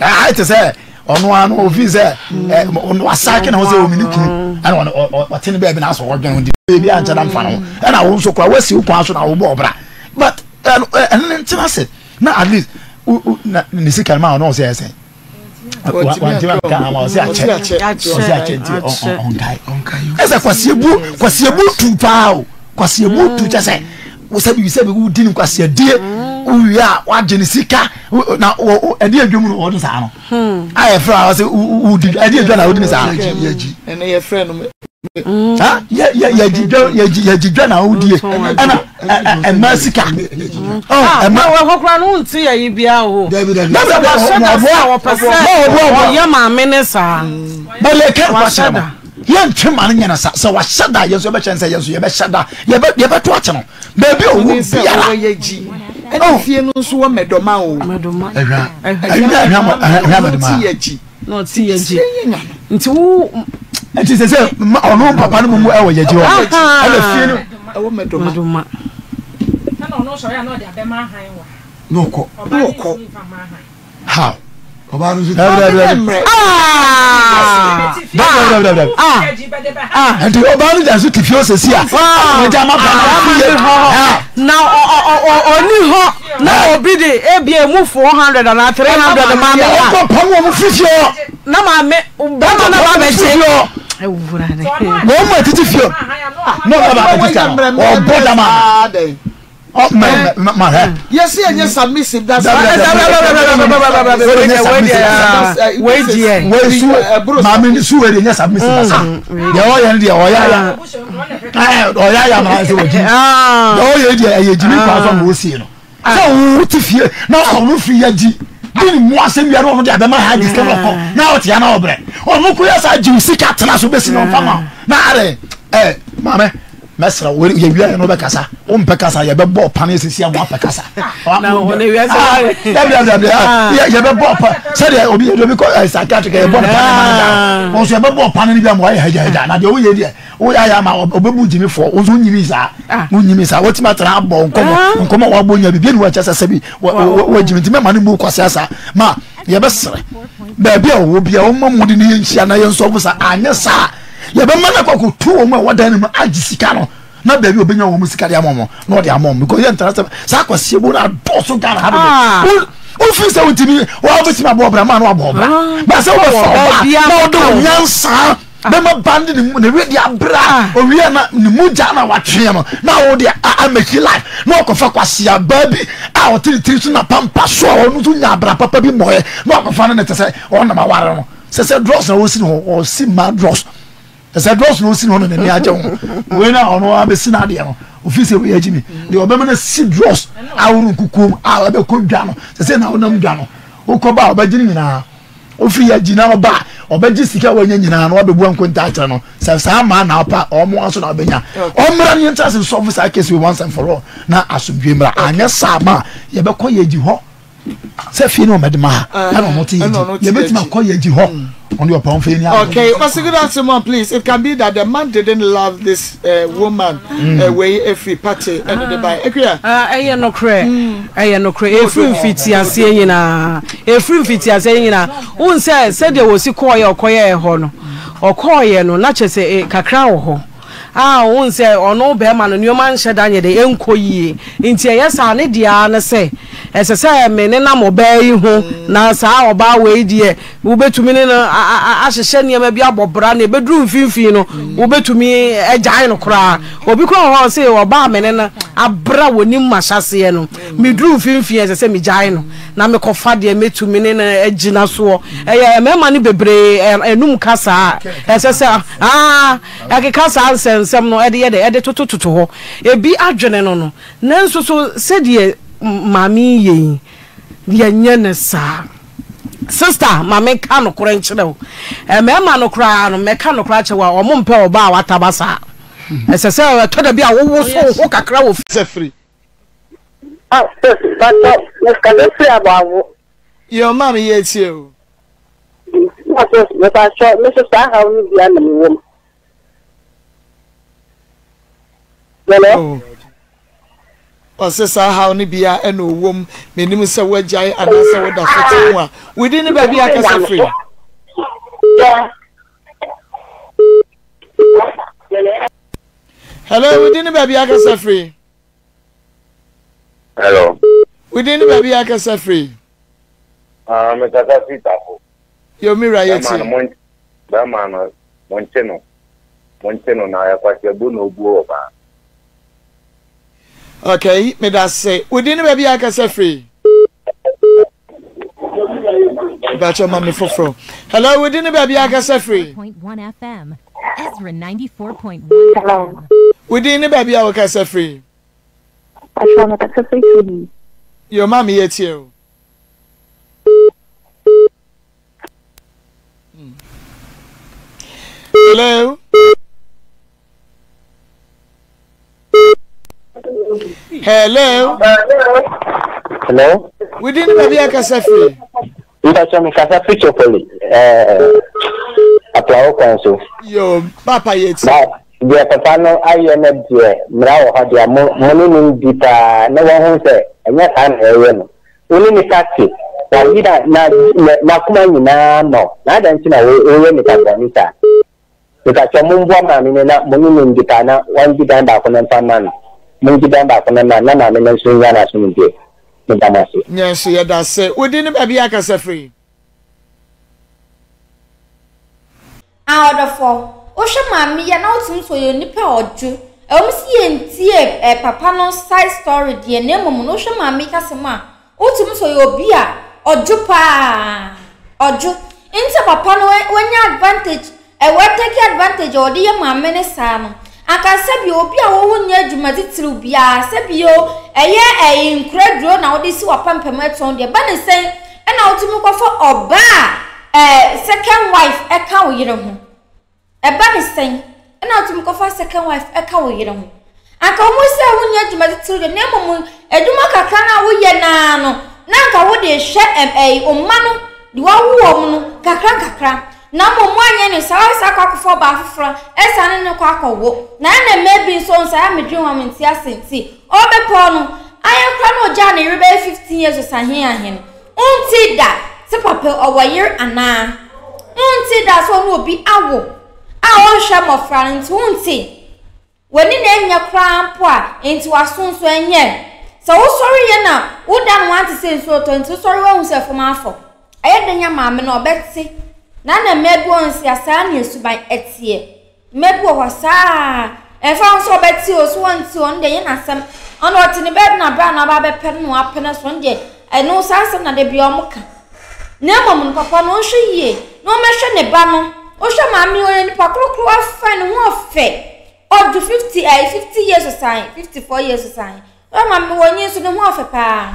Ayɛ te sɛ ɔno ara no ofin sɛ ɔno asaake na ho sɛ omi ne kunu ɛna ɔte ne baabi na asɔ ɔdwen ho di baabi a nkyɛn na nfa ne ho ɛna wo nso koraa wasi wo kwan so na wobɔ ɔbra but ɛno ne ntena ase na at least ne sika no ma ɔno ɔsɛ ɛsɛn. wantumi anka ama ɔsɛ akyɛ ɔsɛ akyɛ nti ɔnkae ɛsɛ kwasiebu kwasiebu tu paa o kwasiebu tu kyɛ sɛ sɛbi sɛbi wodi ne kwasiadie wowie a wagye ne sika na ɛde adwam no ɔde saa no a yɛfrɛ a ɔsɛ wodi ɛde adwa na wodi ne saa ɛne yɛfrɛ no yɛgye dwa na wodie ɛna ɛma sika ɛma ɛhɔ koraa no wonte yɛ yi biara o wahyɛ da sɛ wɔpɛ sɛ ɔyɛ maame ne saa bɛlɛ kɛ wahyɛ da yɛntwe ma no nyɛ no sa sɛ wahyɛ da yɛn nso yɛbɛhyɛ sɛ yɛn nso yɛbɛhyɛ da yɛbɛto akye no baabi a ɔwɔ biara ɛne fie no nso wɔ mɛdɔma o ɛhwɛ ɛhwɛ ɛhwɛ mɛdɔma na ɔte yɛgye nti wo. nti sɛ sɛ ɔno papa no mu ɛwɔ yɛgye hɔ ɛna fie no ɛwɔ mɛdoma ɛna ɔno sɔre a na ɔde abɛma ahan wa na ɔkɔ na ɔkɔ how ɔbaa no nso nti ɔbaa no gya so te fie ɔsɛsi a ɔgya ma ba no fie na ɔni hɔ na obi de ebi emu 400 anaa 300 maame a ɔkɔ pam wɔn firi fie hɔ na maame bɛrima na ba bɛgye wɔn mu atiti fie na ɔba ba bɛgye sika no ɔbɔ dama ma hɛ. Yɛsi ɛnyɛ submissive da. Wei deɛ. Wei su maame su wei deɛ nyɛ submissive asa. Deɛ ɔyɛ no deɛ ɔyɛ aya ɔyɛ aya ma ɛsɛ wɔ gyimi. Deɛ ɔyɛ deɛ ɛyɛ gyimi kwan so ma osie no. Sɛ wo te fie na ɔno firi yɛ gyi bi ne mu asɛm biara ɔno de abɛma ha gyi sika na ɔkɔ na ɔte ya na ɔbrɛ ɔno ko yɛ saa gyi sika tena so bɛsi na ɔmfa ma na are ɛ maame. Mɛsrɛ wo, yɛwie a yɛne wo bɛkasa. Wompɛ kasa, yɛbɛbɔ ɔpa no asisi ama woapɛ kasa. Dabi dabi dabi, yɛbɛbɔ ɔpa sɛdeɛ obi yɛde obi kɔ eh, psychiatric yɛbɔ no pa no ma no da. Wɔn nso yɛbɛbɔ ɔpa no bi ama wayɛ hagyahagya. Na deɛ woyɛ deɛ woyɛ ayɛ ama ɔbɛbu gyimi fɔ. Wo nso wonyimi saa, wonyimi saa. Wotumi atena abɔ nkɔmɔ ah. nkɔmɔ a wabɔ nya bi bi ne wɔkyɛ sɛ sɛbi wɔgyimi nti mɛma no mu kwasea saa ma yɛbɛsrɛ baabi a wɔwɔ bia wɔmmɔ mmɔden ne yɛnhyia na yɛnsɔfo saa anyɛ saa yɛbɛma no akɔ akɔtu wɔn a ɛwɔ dan no mu agye sika no na baabi a ɔbɛnya wɔn sika de ama wɔn na ɔde ama wɔn because yɛntena sɛ saa akwasie bu no adɔɔso Ghana ha dodo ah. wofiri sɛ wotumi wobɛtumi abɔ ɔbra ma no abɔ ɔbra ah. ba sɛ wobɛfa ɔba na wode wo nyansaa ah. bɛma ba ne ne wede abra owia na ne mu gya na watweɛ no na wode amaki life na ɔkɔfa kwasia baa bi a ɔte ne tiri so na pampa so a ɔno nso nya abra papa bi mmɔɛ na ɔkɔfa no ne te sɛ ɔnam aware no Sɛ sɛ drɔs na ɔsi ne hɔ ɔsi mmaa drɔs sɛ sɛ drɔs na ɔsi ne hɔ na n'ani agye ho wei na ɔno abɛsi n'adeɛ no ofi sɛ wei agyi mi deɛ ɔbɛma no si drɔs ahoro nkukuom a ɔbɛkɔ dwa no sɛ sɛ na ɔnam dwa no wokɔ ba a ɔbɛgye ne nyinaa ofiri agyi na ɔba a ɔbɛgye sika a wanya nyinaa na wabɛbu nkonta akyerɛ no sɛ saa maa na ɔpa ɔmo nso na ɔbɛnya ɔmmra ne yɛntra se nsɔfo saa kesi once and for all na asomdwe mmra anyɛ saa ma yɛbɛkɔ yɛgyi hɔ sɛ fie no ɔmɛde ma ha ɛna ɔno te yɛgyi yɛbɛtumi akɔ yɛgyi hɔ ɔno yɛ ɔpɔn fɛ ni adi. Okay, Ɔsi good afternoon please it can be that the man didn't love this uh, woman mm. uh, wei efiri party ɛna de ba ekuya. Ɛyɛ nokorɛ ɛyɛ nokorɛ efiri mfitiaseɛ nyinaa efiri mfitiaseɛ nyinaa n sɛ sɛdeɛ wɔsi kɔɔyɛ ɔkɔyɛ ɛhɔ no ɔkɔɔyɛ no na kyerɛ sɛ kakra wɔ hɔ. A Wohu sɛ ɔno barima no, nneɛma nhyɛ da nyɛ dɛ, ɛnkɔ yie. Nti ɛyɛ saa a, ne deɛ ara ne sɛ, ɛsɛ sɛ me nenam ɔbaa yi ho, na saa ɔbaa wei deɛ, wobɛtumi ne no ahyehyɛ nneɛma bi abɔ bra, na ɛbɛduru mfimfini no, wobɛtumi agyae no koraa. Obi koraa wɔ hɔ a, ɔse ɔbaa a me ne no abra wɔ nim m'ahyɛaseɛ no, meduru mfimfini a, ɛsɛ sɛ megyae no, na mekɔfa deɛ mɛtumi ne no agyina soɔ. Ɛyɛ mmarima no bebree anum ka saa a, ɛsɛ sɛ, aa. Ɛkeka saa nsɛnsɛm no de yɛ dɛ? Ɛde totototo hɔ. Ebi adwene no no. Nanso so sɛdeɛ maame yi yɛ yi, yɛnyɛ no saa. Sista, ma menka nokorɛ nkyerɛ wo. Mmarima no koraa no, mɛka nokorɛ akyerɛ wo a, wɔmpɛ ɔbaa a wataba saa. Ɛsɛ sɛ ɛtɔ da bi a wowoso wo ho kakra wɔ fie. Sɛ firi. Ah, sis, pakyɛ, mekasa firi Aboabo. Yoo, maame yɛtie o. Mpakyɛw mepakyɛw me nso saa haw no bia na mewɔ mu. Hello. Oh. Ɔsɛ saa haw no bia ɛna ɔwɔ mu. Menim sɛ woagyae anaasɛ woda so te mu a. Wodi ne baabi akasa firi. Hello, wodi ne baabi akasa firi. Hello. Wodi ne baabi akasa firi. Ah, me kasa fi tafo. Yo, mi wura yɛ tie. Bɛrima no, mo nkye no. Mo nkye no na ɛkwasi na obuo ɔbaa. Okay, me da se. Wodi ne baabi akasa firi. Bàtchɛ ma me foforɔ. Hello, wodi ne baabi akasa firi. Hello. Wodi ne baabi a wɔkasa firi. Bàtchɛ me kasa firi Sydney. Yo, maame yɛ tie o. Hello. Hello. Hello. Within the baby akasa free. Mpatsɔ mi kasa firi Chopoli ɛɛ Aplawo kwan so. Yo, papa yɛ ti. Ba deɛ papa no ayɛ no deɛ mmara wɔ hɔ deɛ mo mo ne no ndi paa na wɔn ho sɛ ɛnyɛ saa na ɛyɛ no. Wo ne nipa te, wayi na na n'akoma nyinaa ma wo na adɛn nti na woyɛ nipa bɔne saa? Mepakyɛw momboa maame no na mo ne no ndi paa na wɔngye dan baako no mfa mma no. Mongye dan baako no mma no na maame no nso nnya n'asomdwoe. Meda mo ase. Yɛn nso yɛda ase. Wo din ne baabi a akasa firi? Ah ɔdɔfoɔ, wohwɛ maame yi a na wotumi sɛ ɔyɛ onipa a ɔdwo. Ɛwom sɛ yɛntie eh, papa no side story deɛ, na mmom no wohwɛ maame yi kasɛm a, wotumi sɛ ɔyɛ obi a ɔdwo paa. Ɔdwo. Nti sɛ papa no wanya advantage, eh, watake advantage a ɔde yɛ maame no saa no, anka sɛbi obi a wɔwɔ nyɛ adwuma titiriw biara, sɛbi o, ɛyɛ ɛyi nkuraduro na wode si w'apampam ɛtɔn deɛ, ba ne sɛn ɛna wotumi kɔfa ɔbaa a eh, second wife ɛka wo yere ho. Ɛba ne sɛn? Ɛna wotumi kɔfa second wife ɛka wo yere ho. Anka wɔn sɛ wonyɛ adwuma titiriw de, na mmom adwuma kakra no a woyɛ no ara no, na anka wode rehwɛ ɛyi wo mma no de wawo wɔn no kakra nkakra. Na mmom woanyɛ no saa, wosan akɔ akɔfa ɔbaa foforɔ ɛsan ne no kɔ akɔwo. Na ɛna mmaa bi nso nsa yɛ medwen wɔn nte ase nti, ɔbɛpɔw no, ayɛ koraa na ɔgyaa ne yere bɛyɛ 15 years ɔsahe ahe no. Wonte da sɛ papa ɔwɔ yere anaa? Wonte da sɛ ɔne obi awo a ɔnhwɛ mmɔfra no nti wonte? W'ani na ɛnyɛ koraa mpo a, enti w'aso nso ɛnyɛ. Sɛ wosɔre yɛ na woda no ante sɛ nsuo retɔ nti wosɔre woahu sɛ fam afɔ. Ɛyɛ dɛn a maame no ɔbɛte. Na na mmaa bi wɔ hɔ nso a saa na suban ɛteɛ. Mmaa bi wɔ hɔ saa ɛmfa ho sɛ ɔbɛte o so ɔnte o ɔno deɛ ɛnyɛ n'asɛm. Ɔno ɔte ne baabi na berɛ a na aba abɛpɛ no na wapɛ no so ɔno deɛ ɛno saa asɛm na da biara wɔka. Na mmom no papa no ɔnhwɛ yie na ɔmmɛhwɛ ne ba no. Wohwɛ maame yi ɔyɛ nipa korokoro afa ne ho ɔfɛ. Ɔdu 50 ɛyɛ 50 years san 54 years san. Wohwɛ maame wɔ nyi nso ne ho ɔfɛ paa.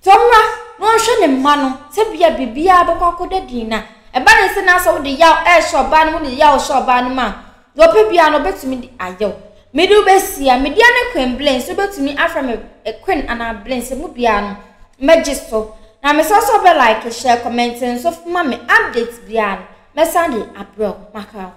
Nti ɔmmra na ɔnhwɛ ne mma no sɛ bia biribiara bɛkɔ akɔda din na ɛba ne sɛ na sɛ wode yaw ɛrehyɛ ɔbaa no mu de yaw hyɛ ɔbaa no mu a deɛ ɔpɛ biara no ɔbɛtumi de ayɛ wo. Mede wo bɛsi a medeɛ ne Queen Blings wobɛtumi afrɛ me Queen anaa Blings mu biara no mɛgye so. Na mesrɛ sɛ wobɛ like, share, comment nso ma me update biara no mɛsan de abrɛ wo. Maka wo.